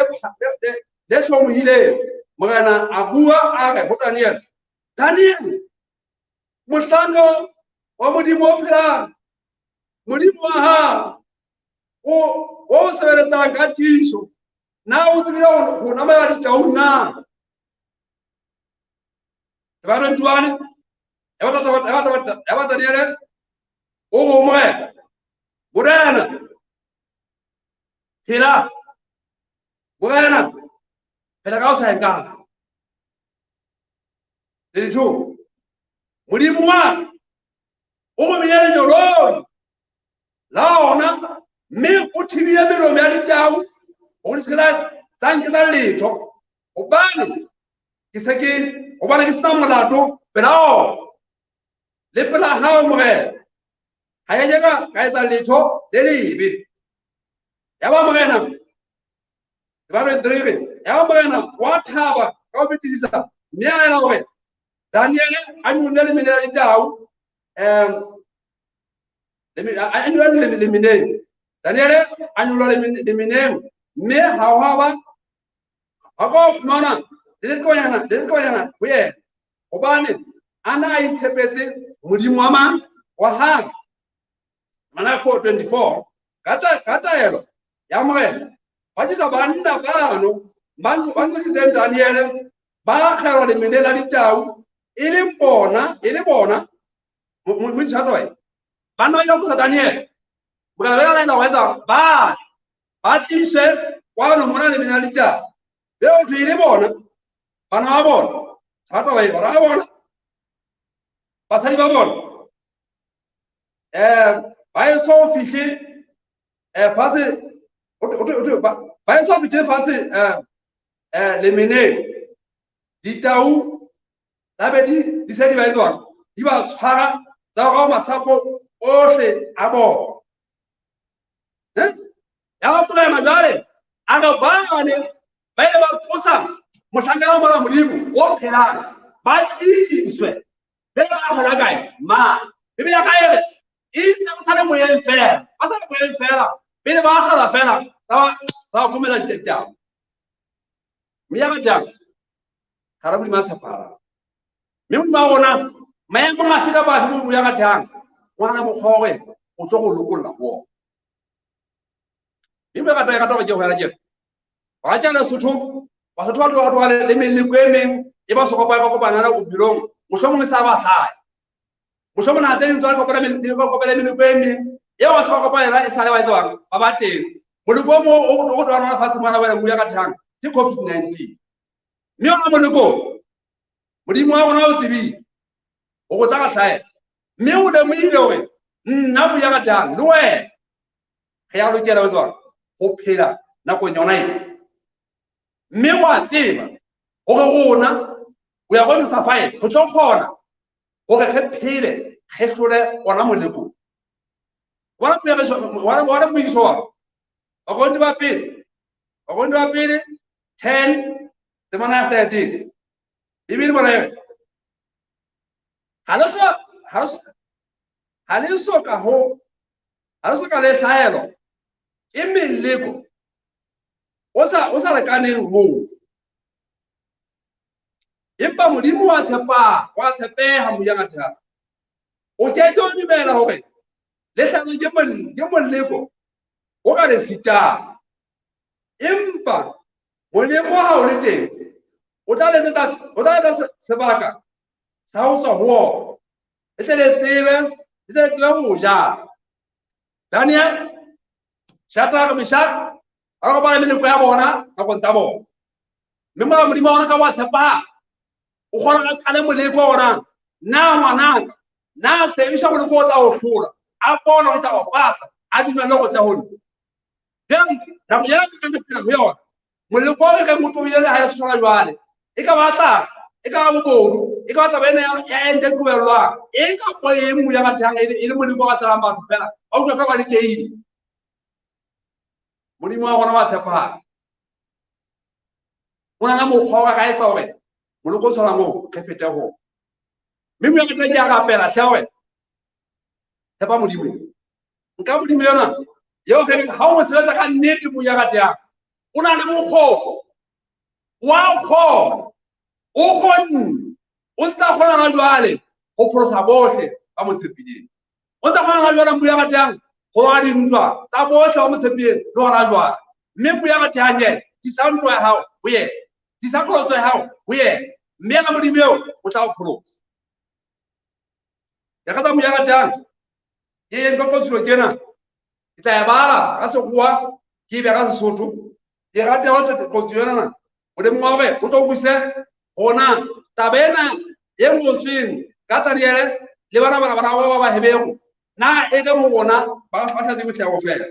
le hlomohileng. Morena a bua a re ho Daniele, Daniele, mohlanka wa Modimo o phelang, Modimo wa hao o sebeletsang ka tiiso, na o tsebile ho namela ditaung na? Ba 21, ya ba Daniele o go Morena, Morena, phela, Morena, phela ka o sa enkang. 22, Modimo wa o romile lengeloi la ona, mme o thibile melomo ya ditau hore di se ke tsa nketsa letho, hobane ke se ke hobane ke sena molato pela ona le pela hao, Morena. Ha ke ka etsa letho le lebe. Ya ba Morena, ba re 3, ya ba Morena wa thaba ka ho fetisisa, mme a laela hore Daniele a nyolle lemene la ditau, a nyolle lemeneng. Daniele a nyollwa lemeneng, mme ha ho ba ha ka fumana le letlonyana ho yena, hobane a na a itshepetse Modimo wa mang? Wa hae. Mana 4:24, ka taelo ya Morena ba tlisa banna bano ba ntsositseng Daniele, ba akgelwa lemeneng la ditau, e le bona banna ba ile ho tlosa Daniele. Morena ba laela ho etsa ba tliswe kwano mona lemeneng la ditau. Leo thwe e le bona bana ba bona, bana ba bona, basadi ba bona, ba eso fihle fatshe, ba eso fihle fatshe lemeneng, ditau tsa be di se di ba etswang, di ba tshwara tsa roba masapo ohle a bona. Ya Morena jwale a re bane ba ile ba tlosa mohlanka wa Morena Modimo o phelang, ba tliswe. Be ba hola kae? Ma Bibele ka ere e se ba sa le moyeng fela, ba sa le moyeng fela, pele ba akgela fela tsa komela ditau. Mme ya batjang ga re Modimo a tshepahalang. Mme Modimo wa rona maemong afe kapa afe Modimo ya ratang, ngwana mokgwa o tlo go lokolla ho ona. Mme rata e rata hore ke ho ya ke. Ba tja Lesotho, Basotho ba tloha tloha le meleko e meng e ba sokopa ba kopana le bophelong, mohlomong e sa ba hlahe. Mohlomong na tse ding tsona kopana kopana meleko e meng eo ba soka kopana e sa le ba etsang ba ba teng. Moleko o mong o go tloha fatshe mona ba le ya ka thang ke COVID-19. Mme ona moleko Modimo wa rona o tsebile o go tla ka hlaela. Mme o lemohile hore nna bo ya ka thang le wena re ya lokela ho tswa ho phela nakong yona ena. Mme wa tseba hore rona o ya bontsha file ho tlo kgona hore re phele re hlole ona moleko. Wa moiso wa Bakorinthe ba pele, Bakorinthe ba pele 10 temana ya 13. Bibele bona ere ha le so ka ho ha le so ka le hlahelwa ke meleko o sa lekaneng moo. Empa Modimo wa tshepa, wa tshepeha moya ngata. O ke ke o dumela hore le hlahelwe ke moleko o ka le sitang. Empa moleko ha o le teng, o tla letsetsa sebaka sa ho tswa ho ona. Le tle le tsebe ho ja. Daniel, Shadrach, Meshach, ba kopana meleko ya bona nakong tsa bona. Mme mora Modimo wa rona ka wa tshepahala, o kgona go qale moleko wa ona. Na ngwanaka, na seisha moleko o tla o hlola, a bona o tla o pasa, a dumele go tla ho nna. Bjang, nako ya ka re phela ho yona, moleko o re re motobile le ha e tshwana jwale, e ka ba tlala, e ka ba bobodu, e ka ba taba ena ya ente qobellwang, e ka po e nngwe ya bathang e le moleko wa tlalang batho fela, ba utlwa fela ba le keile. Modimo wa rona wa tshepahala. O na le mokgwa wa ka etsa hore moleko o tshwanang oo re fete ho. Mme moya ke tla ke a rapela hle hore Tshepa Modimo. Nka Modimo yona eo re reng ha o mo sebetsa ka nnete moya ratehang, o na le bokgoni, wa kgona, o kgonne, o ntse a kgona ha jwale ho pholosa bohle ba mo tshepileng. O ntse a kgona ha jwale moya ratehang ho lwana dintwa tsa bohle ba mo tshepileng le hona jwale. Mme moya ratehang yena, tlisa ntwa ya hao ho yena, tlisa qholotso ya hao ho yena, mme yena Modimo eo o tla o pholosa. Ke rata moya ratehang, ke eng ka qotshilo kena, ke tla e bala ka sekgowa, ke e beha ka Sesotho. Ke rata ho qotso yona modimo wa hore o tlo utlwisise hona taba ena e ngotsweng ka Daniele le bana bana bana ba ba Heberu, na e reng ho rona ba sa tsebe tlhaho fela.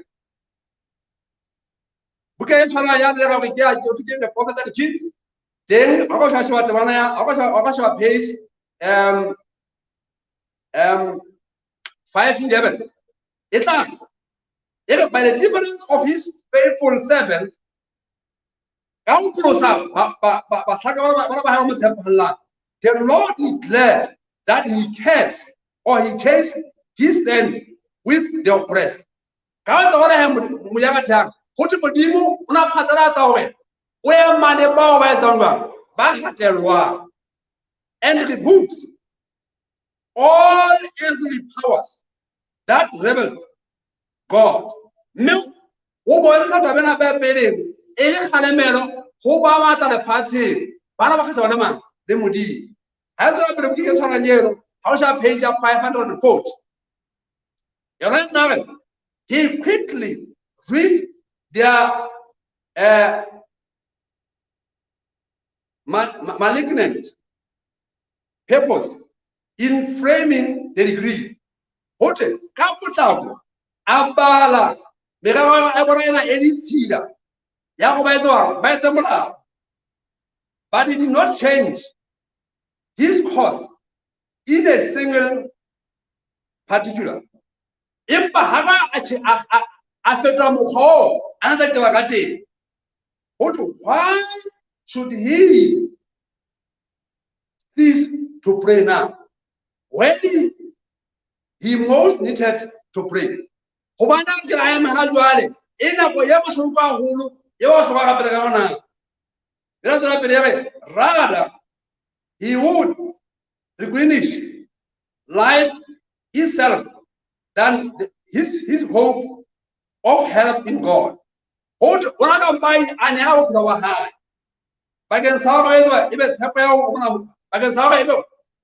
Buka e tshwanang ya le hore ke ya ke ke The Prophet and the Kings, teng ha ka sheba temana ya ha ka sheba page 511, e tla e re by the difference of his faithful servants, ka ho pholosa bahlanka ba ba hae ba mo tshepahallang, the Lord declared that he cares or he cares his stand with the oppressed. Ka ho tseba he moya ratehang, ho thwe Modimo o na phatlalatsa hore o ema le bao ba etsang jwang, ba hatellwang, and rebukes all earthly powers that rebel God. Mme o bontsha taba ena ba peleng e le kgalemelo ho ba batla lefatsheng, bana ba kgetha bona mang le Modimo. Ha e tswela pele buka e tshwanang eno, ha o sheba page ya 540, yona e tla re he quickly read their malignant purpose in framing the decree. Ho thwe ka potlako a bala merero ya bona ena e ditshila ya go ba etse bang, ba etse molao. But he did not change his course in a single particular. Empa ha ba a fetola mokgwa oo a na tla teba ka teng. Ho thwe why should he cease to pray now when he most needed to pray? Hobane a ke a ema hona jwale, e nako e bohloko haholo e wa hloka rapela ka yona. Re tswela pele re rather he would relinquish life itself than his hope of help in God. Ho thwe o na ka mpa a nehela bophelo ba hae bakeng sa hore e be tshepo ya ho bona, bakeng sa hore ebe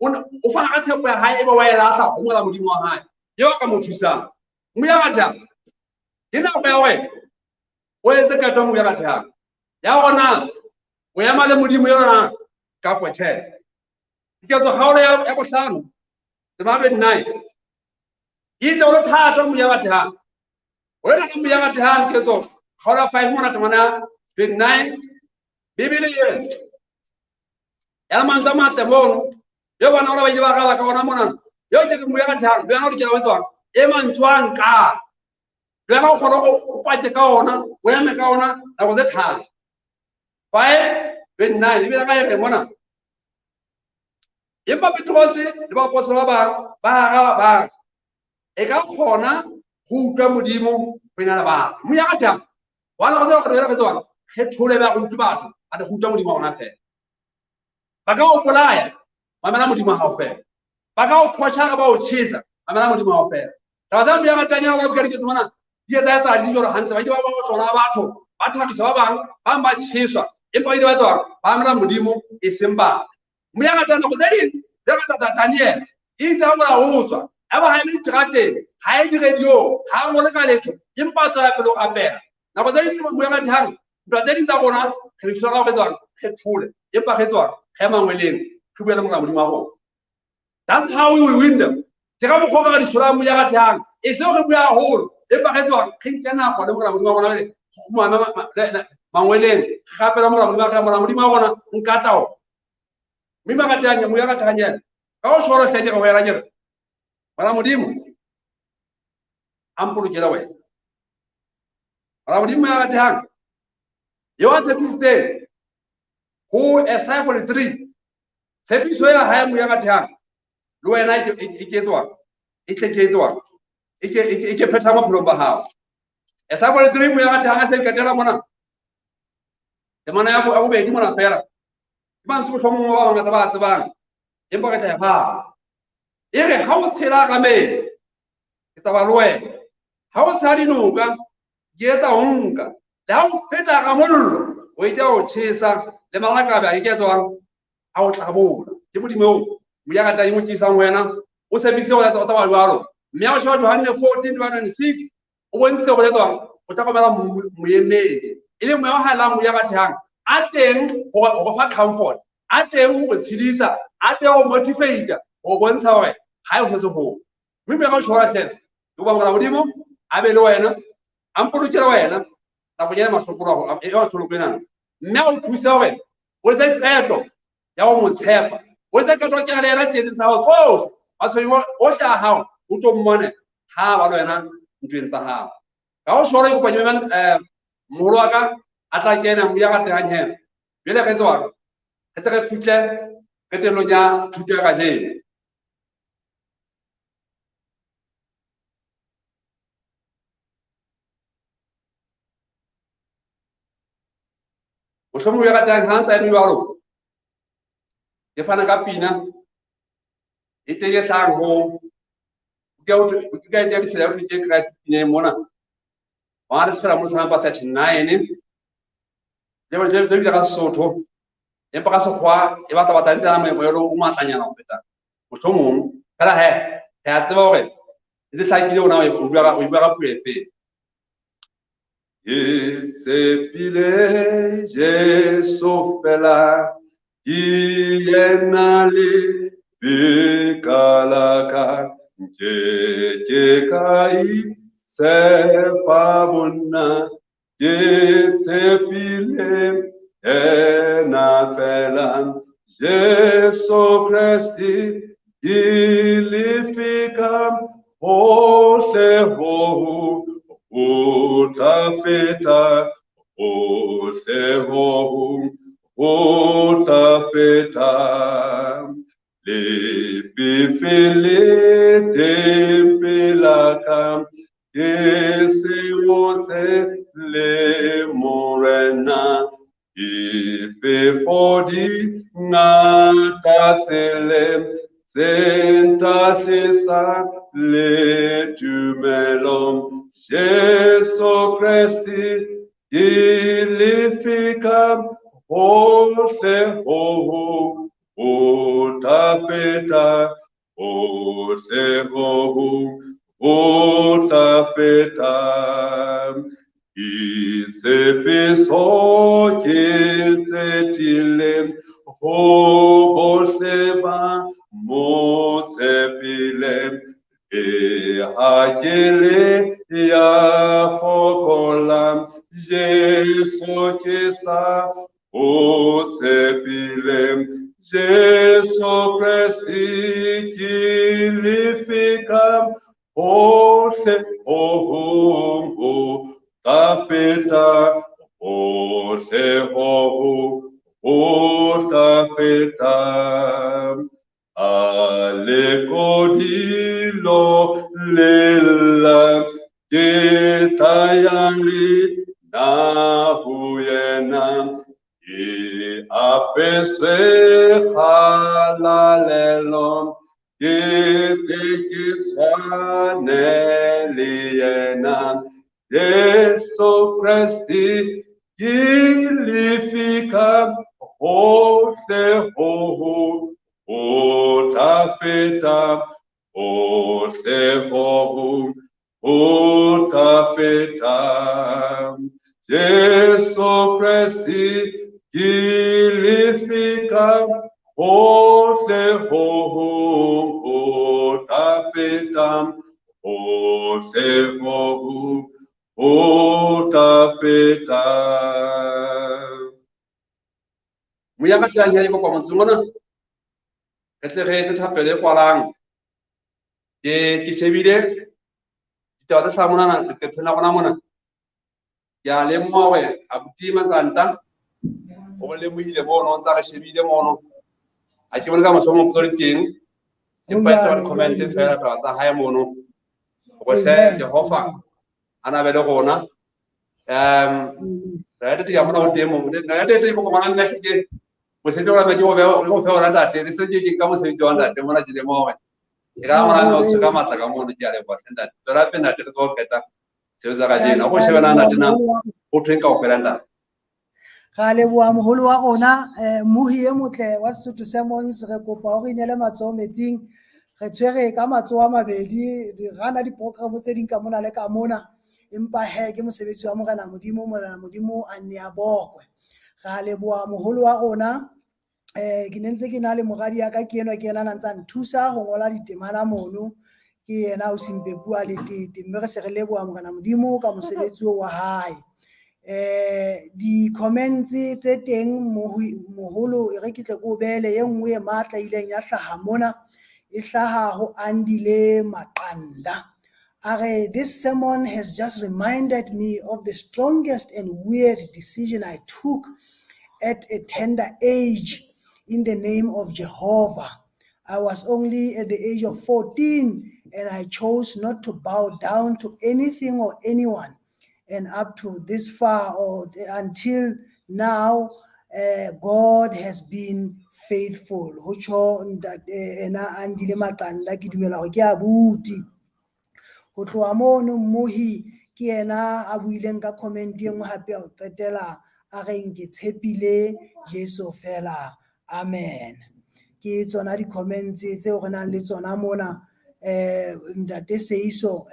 o fana ka tshepo ya hae, ebe wa e lahla ho Morena Modimo wa hae eo a ka mo thusang. Moya ratehang, ke nako ya hore o etse qeto. Moya ratehang, ya rona o ema le Modimo yona kapa tjhe. Diketso kgaolo ya bohlano tema 29 e itse ho le thata moya ratehang, ho le thata moya ratehang. Ketso kgaolo ya 5 mona temana 29, Bibele e re ya mantswe a matle mono eo bana ba ile ba raba ka ona mona, eo ke re moya ratehang le wena o lokela ho etswang e mantswe a nkang, le wena o kgone ho pake ka ona, o eme ka ona nako tse tharo. 5:29 Bibele ka e re mona, empa Petrose le baapostola ba bang ba araba ba re, e ka kgona ho utlwa Modimo ho ena le batho. Moya ratehang, wa nako tse re re tswang, re thole ba re utlwe batho, a re utlwa Modimo wa rona fela. Ba ka o bolaya, mamela Modimo wa hao fela. Ba ka o torture, ba o tjhesa, mamela Modimo wa hao fela. Taba tsa moya ratehang ya ba buka diketso mona, di etsa etsa di jwalo hantle, ba ile ba ba tsona batho, ba thabisa ba bang, ba bang ba tjheswa, empa ba ile ba tswa ba mamela Modimo e seng batho. Moya ratehang nako tse ding, tse ngata tsa Daniel, e itse ha mora o tswa, ya ba ha eme diterateng, ha e di-radio, ha a ngole ka letho, empa a tswela pele ho rapela. Nako tse ding moya ratehang, ntwa tse ding tsa rona re di hloka hore tswang re thole, empa re tswang re mangweleng, re bue le Morena Modimo wa rona. That's how we will win them. Ke ka mokgwa o re di tholang moya ratehang, e seng re bua haholo, empa re tswang re nke nako le Morena Modimo wa rona, re kgumame mangweleng, re rapela Morena Modimo wa rona, Morena Modimo wa rona nka taolo. Mme ba ratehang, moya ratehang yena, ka ho tshwara hle ke re ho yena ke re, Morena Modimo a mpolokele wena. Morena Modimo ya ratehang, eo a tshepisitseng ho Isaiah 43, tshepiso ya hae moya ratehang, le wena e ke etswang, e tle ke etswang, e ke phetha bophelong ba hao. Esaya 43 moya ratehang a se qetela mona. Temana ya bobedi mona fela. Ke mantswe mohlomong ba bangata ba tsebang. Empa re tla e bala. E re ha o tshela ka metsi, ke tla ba le wena. Ha o tshela dinoka, ke etsa ho nka. Le ha o feta ka mollo, o itse o tjhesa, le malakabe a ke tswang a o tlabola. Ke Modimo eo moya ka teng o tlisang wena, o tshepisitse hore o tsamaya jwalo. Mme ha o sheba Johanne 14:26, o bontshitse hore tswang o tla romela moemedi, e leng moya o halalelang, moya ratehang, a teng ho fa comfort, a teng ho re tshedisa, a teng ho motivate, ho bontsha hore ha e ho se ho. Mme moya ka tjho hle, ke kopa Morena Modimo a be le wena, a mpolokele wena nakong ena mahloko e mahloko ena. Mme a o thuse hore o etse qeto ya ho mo tshepa, o etse qeto ya kena le yena tsietsing tsa hao tsohle, matshwenyeho ohle a hao, o tlo mmone ha ba le wena ntweng tsa hao. Ka ho shoro ke kopa ke moholo wa ka a tla kena moya ratehang he. Jwale re tswa re tle re fihle qetellong ya thuto ya kajeno. Mohlomong ya ratang ha ntse a eme jwalo, ke fana ka pina e teng e hlahang ho buka e teng ya ho ke Christ pina e mona. Wa le sefela mo sa number 39. Le bo le le ka Sesotho. Empa ka Sekgowa e batla batla ntse ya moelo o matlanyana ho feta. Mohlomong fela he re a tseba hore e tse hlakile ona o bua ka puo efe. Ke tshepile Jesu fela, ke yena lefika la ka, nke ke ka itshepa bonna, ke tshepile yena fela. Jesu Kreste ke lefika hohle ho ho tla feta, hohle ho ho tla feta. Lefifi le teng pela ka, ke seo se le Morena. Difefo di ngata tseleng, tse ntahlisang le tumelong. Jesu Kreste ke lefika hohle ho ho tla feta, hohle ho ho tla feta. Ditshepiso ke tse tiileng ho bohle ba mo tshepileng. Leha ke le ya fokolang, Jesu ke sa o tshepileng. Jesu Kreste ke lefika hohle ho ho tla feta, hohle ho ho tla feta. A lekodilo lela ke tla le na ho yena, ke apeswe kgalalelo, ke tle ke tshwane le yena. Jesu Kreste ke lefika hohle ho ho tla feta, hohle ho ho tla feta. Jesu Kreste ke lefika hohle ho ho tla feta, hohle ho ho tla feta. Moya ka tlang ya kopa motseng ona, re tle re etse thapelo e kwalang. Ke shebile ditaba tse hlahang monana leqepheng la rona mona. Ke a lemoha hore abuti Matsanta o re lemohile mono, o ntsa re shebile mono. Ha ke bone ka mohlomong potso di teng, empa e tla ba di-comment fela taba tsa hae mono. Bohle Jehova a na be le rona. Re ke bona ho teng mo. Re te ko bona nna ke mosebetsi wa ke o be o fe ona ntate. Le se ke ka mosebetsi wa ntate mona ke le mo hore. E ka mona no se ka matla ka mono ke a leboha hle ntate. Tswela pele ntate re tsebe ho qeta sebetsa kajeno. Ha go shebe na ntate na ho thweng kaofela ntate. Ra leboha moholo wa rona, mmohi e motle wa Sesotho Sermons. Re kopa hore inele matsoho metsing. Re tshwere ka matsoho a mabedi, re rana di-program tse ding ka mona le ka mona. Empa he ke mosebetsi wa Morena Modimo, Morena Modimo a nne a bokwe. Ra leboha moholo wa rona. Ke ne ntse ke na le moradi ya ka ke enwa, ke yena a ntsa nthusa ho ngola ditemana mono. Ke yena o Simpepua Letete, mme re se re leboha Morena Modimo ka mosebetsi oo wa hae. Di-comments tse teng moholo e re ke tle ke o beele e nngwe e matla e ileng ya hlaha mona, e hlaha ho Andile Maqanda. A re, this sermon has just reminded me of the strongest and weird decision I took at a tender age in the name of Jehovah. I was only at the age of 14 and I chose not to bow down to anything or anyone. And up to this far or until now, God has been faithful. Ho tjho ntate ena Andile Maqanda, ke dumela hore ke abuti. Ho tloha mono mmohi ke yena a buileng ka comment e nngwe hape ya ho qetela a reng ke tshepile Jesu fela. Amen. Ke tsona di-comments tseo re nang le tsona mona, ntate Seiso.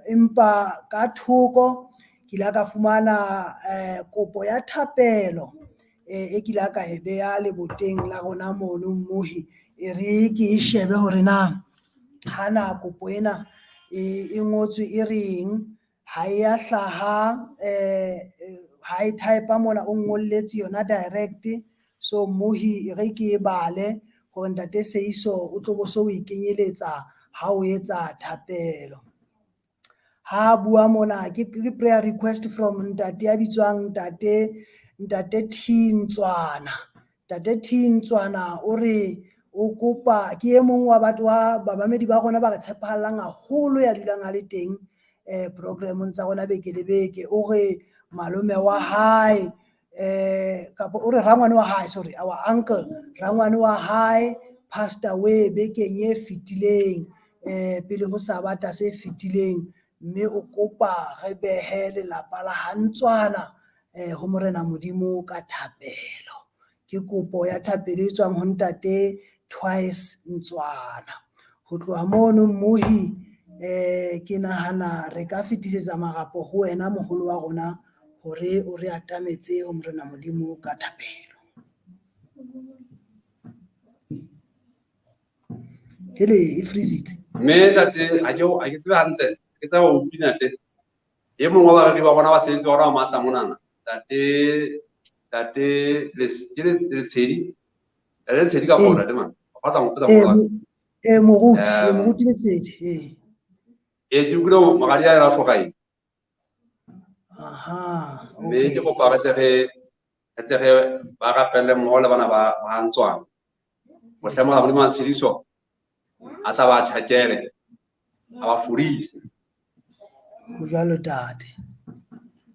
Empa ka thoko ke ile ka fumana kopo ya thapelo e ke ile ka e beha leboteng la rona mono mmohi. E re ke e shebe hore na hana kopo ena e ngotswe e reng. Ha e ya hlaha, ha e type mona o ngolletse yona direct. So mmohi e re ke e bale hore ntate Seiso o tlo bo so o e kenyeletsa ha o etsa thapelo. Ha bua mona ke prayer request from ntate ya bitswang ntate T Ntswana. Ntate T Ntswana o re o kopa, ke e mong wa batho wa bamamedi ba rona ba re tshepahalang haholo ya dulang a le teng programong tsa rona beke le beke. O re malome wa hae, kapa o re rangwane wa hae, sorry, our uncle, rangwane wa hae passed away bekeng e fetileng, pele ho Sabata se fetileng, mme o kopa re behe lelapa la ha Ntswana ho Morena Modimo ka thapelo. Ke kopo ya thapelo e tswang ho ntate Twice Ntswana. Ho tloha mono mmohi, ke nahana re ka fetisetsa marapo ho wena moholo wa rona hore o re atametse ho Morena Modimo ka thapelo. Hele, e freezitse. Mme ntate, ha ke tsebe hantle, ke tseba ho utlwi ntate. E mong wa bareri ba rona ba sebetsi ba rona ba matla monana. Ntate, ntate ke Lesedi. Ntate Lesedi ka bona, ntate man. Ba batla ho mpotsa mola. Moruti, moruti Lesedi, ee. Ke utlwile hore moradi ya yena o hlokahetse. Aha, Mme ke okay. kopa re tle re ba rapelle mmoho le bana ba Ntswana. Mohlang mona Modimo a tshediso, a tla ba tjhakele, a ba fodise. Ho jwalo, tate.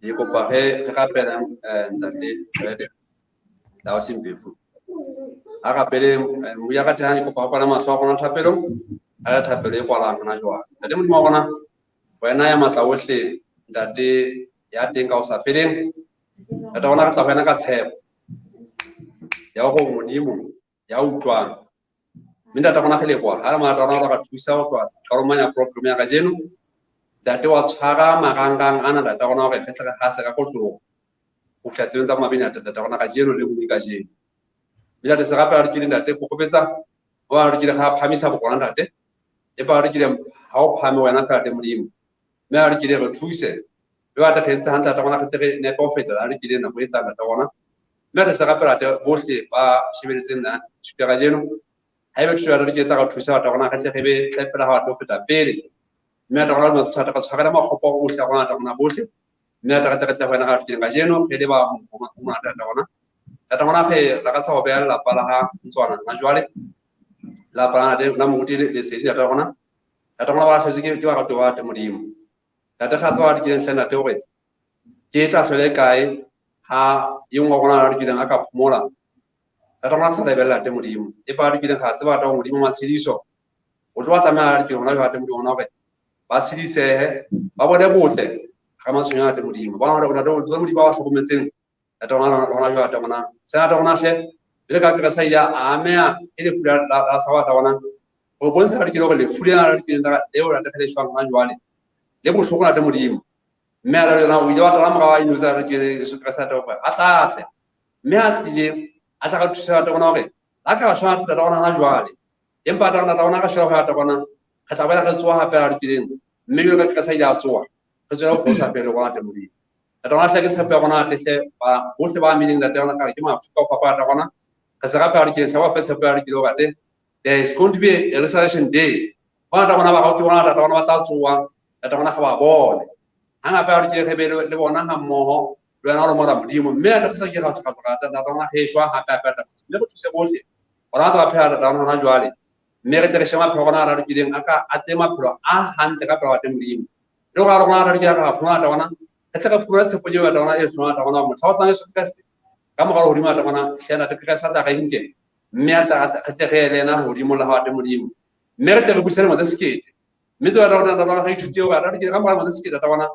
Ke kopa re rapele, ntate Fred, la o Sempepu. A rapele, moya ka thehang, ke kopa ho kwala mahlo a rona thapelong, a re thapelo e kwalang hona jwale. Ntate Modimo wa rona, wena ya matla ohle, ntate ya teng ka ho sa feleng, ntate rona re tla ho wena ka tshepo ya hore Modimo ya utlwang. Mme ntate rona re leboha ha re matla rona re thusa ho tloha qalong mane ya program ya kajeno. Ntate wa tshwara marangrang ana ntate rona hore re tle re hase ka kotloloho ho fihla tulong tsa mabedi ntate rona kajeno le boi kajeno. Mme ntate se rapela re kile ntate kokobetsa, ba re kile ga phamisa bokona ntate, empa re kile ha o phame wena fela te Modimo. Mme ha re kile re thuse, le ba re etse hantle ntate rona re tle re nepe ho feta, ha re kile nako e tlang ntate rona. Mme re se rapela te bohle ba shebeletseng na thuto ya kajeno. Haeba thuto ya re ke tla re thusa batho rona re tle re be tle pela ha batho ho feta pele. Mme ntate rona re tshwara ka tshwarela makgopo ohle a rona ntate rona bohle. Mme ntate re tle re tle ho wena ka thuteng kajeno re le ba mo ntate rona. Ntate rona re lakatsa ho beha lelapa la ha Ntswana hona jwale. Lelapa la ntate la moruti Lesedi ntate rona. Ntate rona ba lahlehetswe ke baratuwa ba ntate Modimo. Ntate re a tseba re hle ntate hore ke tla hlwele kae ha e nngwe wa rona a lokileng a ka phomola. Ntate rona sa lebella ntate Modimo. Empa a lokileng re a tseba ntate Modimo matshediso. O tlo ba tlameha a lokile hona jwale ntate Modimo hore ba tshedisehe, ba bone botle ga matshwenyo a ntate Modimo. Ba bona hore ntate Modimo ba ba hlokometseng ntate rona hona jwale ntate rona. Sena ntate rona hle le ka Kreste ile a ameha e lefu la sa ntate rona. Ho bontsha re hore lefu lena la lokileng leo ntate re le shwang hona jwale le bohloko ntate Modimo. Mme a re o ile wa tala morao a inotsa re ke Jesu Kreste ntate hore a tlahle. Mme a tlile a tla re thusa ntate rona hore a ka shwa ntate rona hona jwale. Empa ntate rona ka shwa ho ntate rona re tla boela re tsoha hape a lokileng. Mme jwalo ka Kreste ile a tsoha re tswela ho pholosa pele rona ntate Modimo. Ntate rona hle ke tshepo ya rona ntate hle ba bohle ba amileng ntate rona ka ke mafu ka ho fapana ntate rona. Re se rapela lokileng hle ba fe tshepo ya lokileng hore ntate there is going to be a resurrection day. Bona ntate rona ba rauti bona ntate rona ba tla tsoha ntate rona ga ba bone. Hangata re ke re be le bona ha mmoho le wena o le mora Modimo. Mme re sa ke ra tloga ntate rona re shwa hape hape ntate. Mme re thuse bohle. Rona tla phela ntate rona hona jwale. Mme re tle re shebe maphelo a rona a lokileng a ka a tle maphelo a hantle ka pela ntate Modimo. Le hore rona re lokela ra phomona ntate rona re tle re phomole tshepo eo ntate rona e hlong ntate rona mohla o tlang Jesu Kreste ka morao hodimo ntate rona hle ntate Kreste a tla re nke mme a tla re tle re ye le yena hodimo la ntate Modimo. Mme re tle re buse lemo tse sekete. Mme tseo rona ntate rona re ithute hore re ka mora lemo tse sekete ntate rona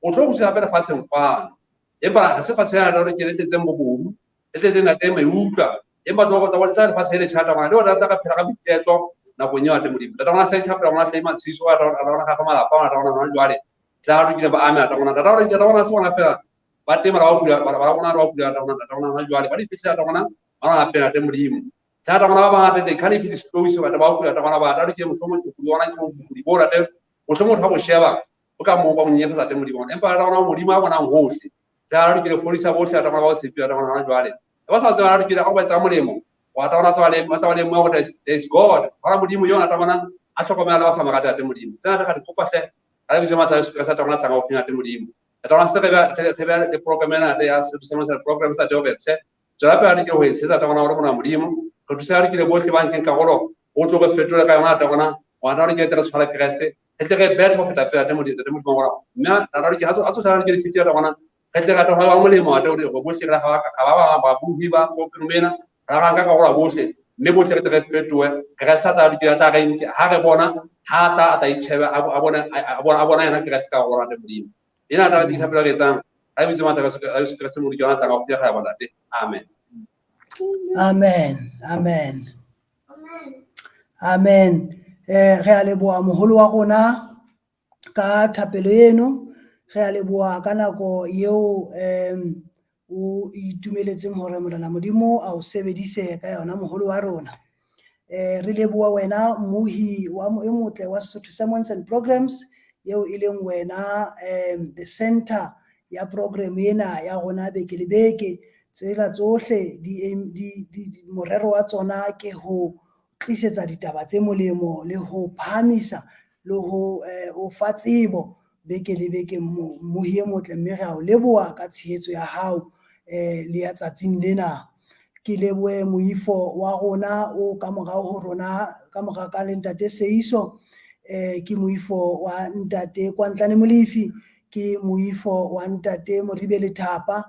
o tlo kgutlela hape lefatsheng kwano. Empa ha se fatshe lena ntate ke le tletseng bobodu, le tletseng ntate meutlwa. Empa tlo go tla lefatshe le tjhata rona le hore re tla phela ka boiketlo nakong eo ntate Modimo. Ntate rona se thapela rona hle matshediso a rona ga fa malapa a rona hona jwale. Tla re lokile ba ame ntate rona. Ntate rona se bona fela ba teng ba kula ba rona ba kula ntate rona ntate rona hona jwale ba di fihlela ntate rona ba rona hape ntate Modimo. Ntate rona ba bangata they can't even disclose batho ba kula ntate rona ba ntate ke mohlomong ke kula ona ke bokudi bo ntate mohlomong ha bo sheba o ka moo ba mo nyenyefatsa ntate Modimo. Empa ntate rona Modimo a bonang hohle. Tla re lokile fodisa bohle ntate rona ba o tshepile ntate rona hona jwale. Ba sa tseba re lokile ha ba etsa molemo. Wa tla rona tswale ba tla le mo hore there is God. Hora Modimo yo ntate rona a hlokomela le ba sa mo rate ntate Modimo. Tsena re di kopa hle. Ka lebitso la matla a Jesu Kreste ntate rona tlang haufi ntate Modimo. Ntate rona se re be le program ena ntate ya se program sa hore hle. Tswela pele re ke ho e tshehetsa ntate rona hore mona Modimo. Re thusa re kile bohle ba nkeng karolo o tlo re fetola ka yona ntate rona. Wa tla re ke re tshwara Kreste. Re tle re bethe ho feta pele ntate Modimo ntate Modimo wa rona. Mme ntate re ke ha tso tshwara ke le fitile ntate rona. Re tle re tlo ba molemo ntate hore bohle re ga ba ba buhi ba program ena. Ra nka karolo bohle. Mme bohle re tle re fetohe. Kreste a tla dula tla re nke ha re bona ha tla a tla itjheba a bona a bona yena Kreste ka rona ntate Modimo. Ena taba di thapelo re etsang. Ka lebitso la matla a Jesu Kreste Modimo ke yona tlang ho fihla ga bona ntate. Amen. Amen. Amen. Amen. Re a leboha moholo wa rona ka thapelo eno. Re a leboha ka nako eo o itumeletseng hore Morena Modimo a o sebedise ka yona moholo wa rona. Re leboha wena mmohi wa e motle wa Sesotho Sermons and Programs eo e leng wena the center ya program ena ya rona beke le beke. Tsela tsohle di morero wa tsona ke ho tlisetsa ditaba tse molemo le ho phahamisa le ho fa tsebo beke le beke mmohi e motle mme re a o leboha ka tshehetso ya hao le ya tsatsing lena. Ke lebohe moifo wa rona o ka morao ho rona ka mora ka le ntate Seiso ke moifo wa ntate Kwantlane Molefi ke moifo wa ntate Moribe Lethapa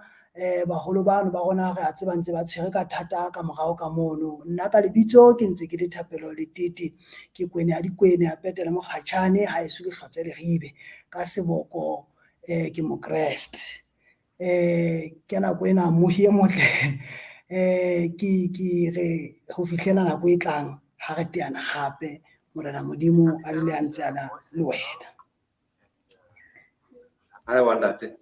baholo bano ba rona re a tseba ntse ba tshwere ka thata ka morao ka mono. Nna ka lebitso ke ntse ke le Thapelo Letete ke kwene ya dikwene a petele mokgatjhane ha eso ke hlotse leribe ka seboko ke mokreste. Ke nako ena mmohi e motle ke re ho fihlela nako e tlang ha re teana hape Morena Modimo a dule a ntse a na le wena. A leboha ntate.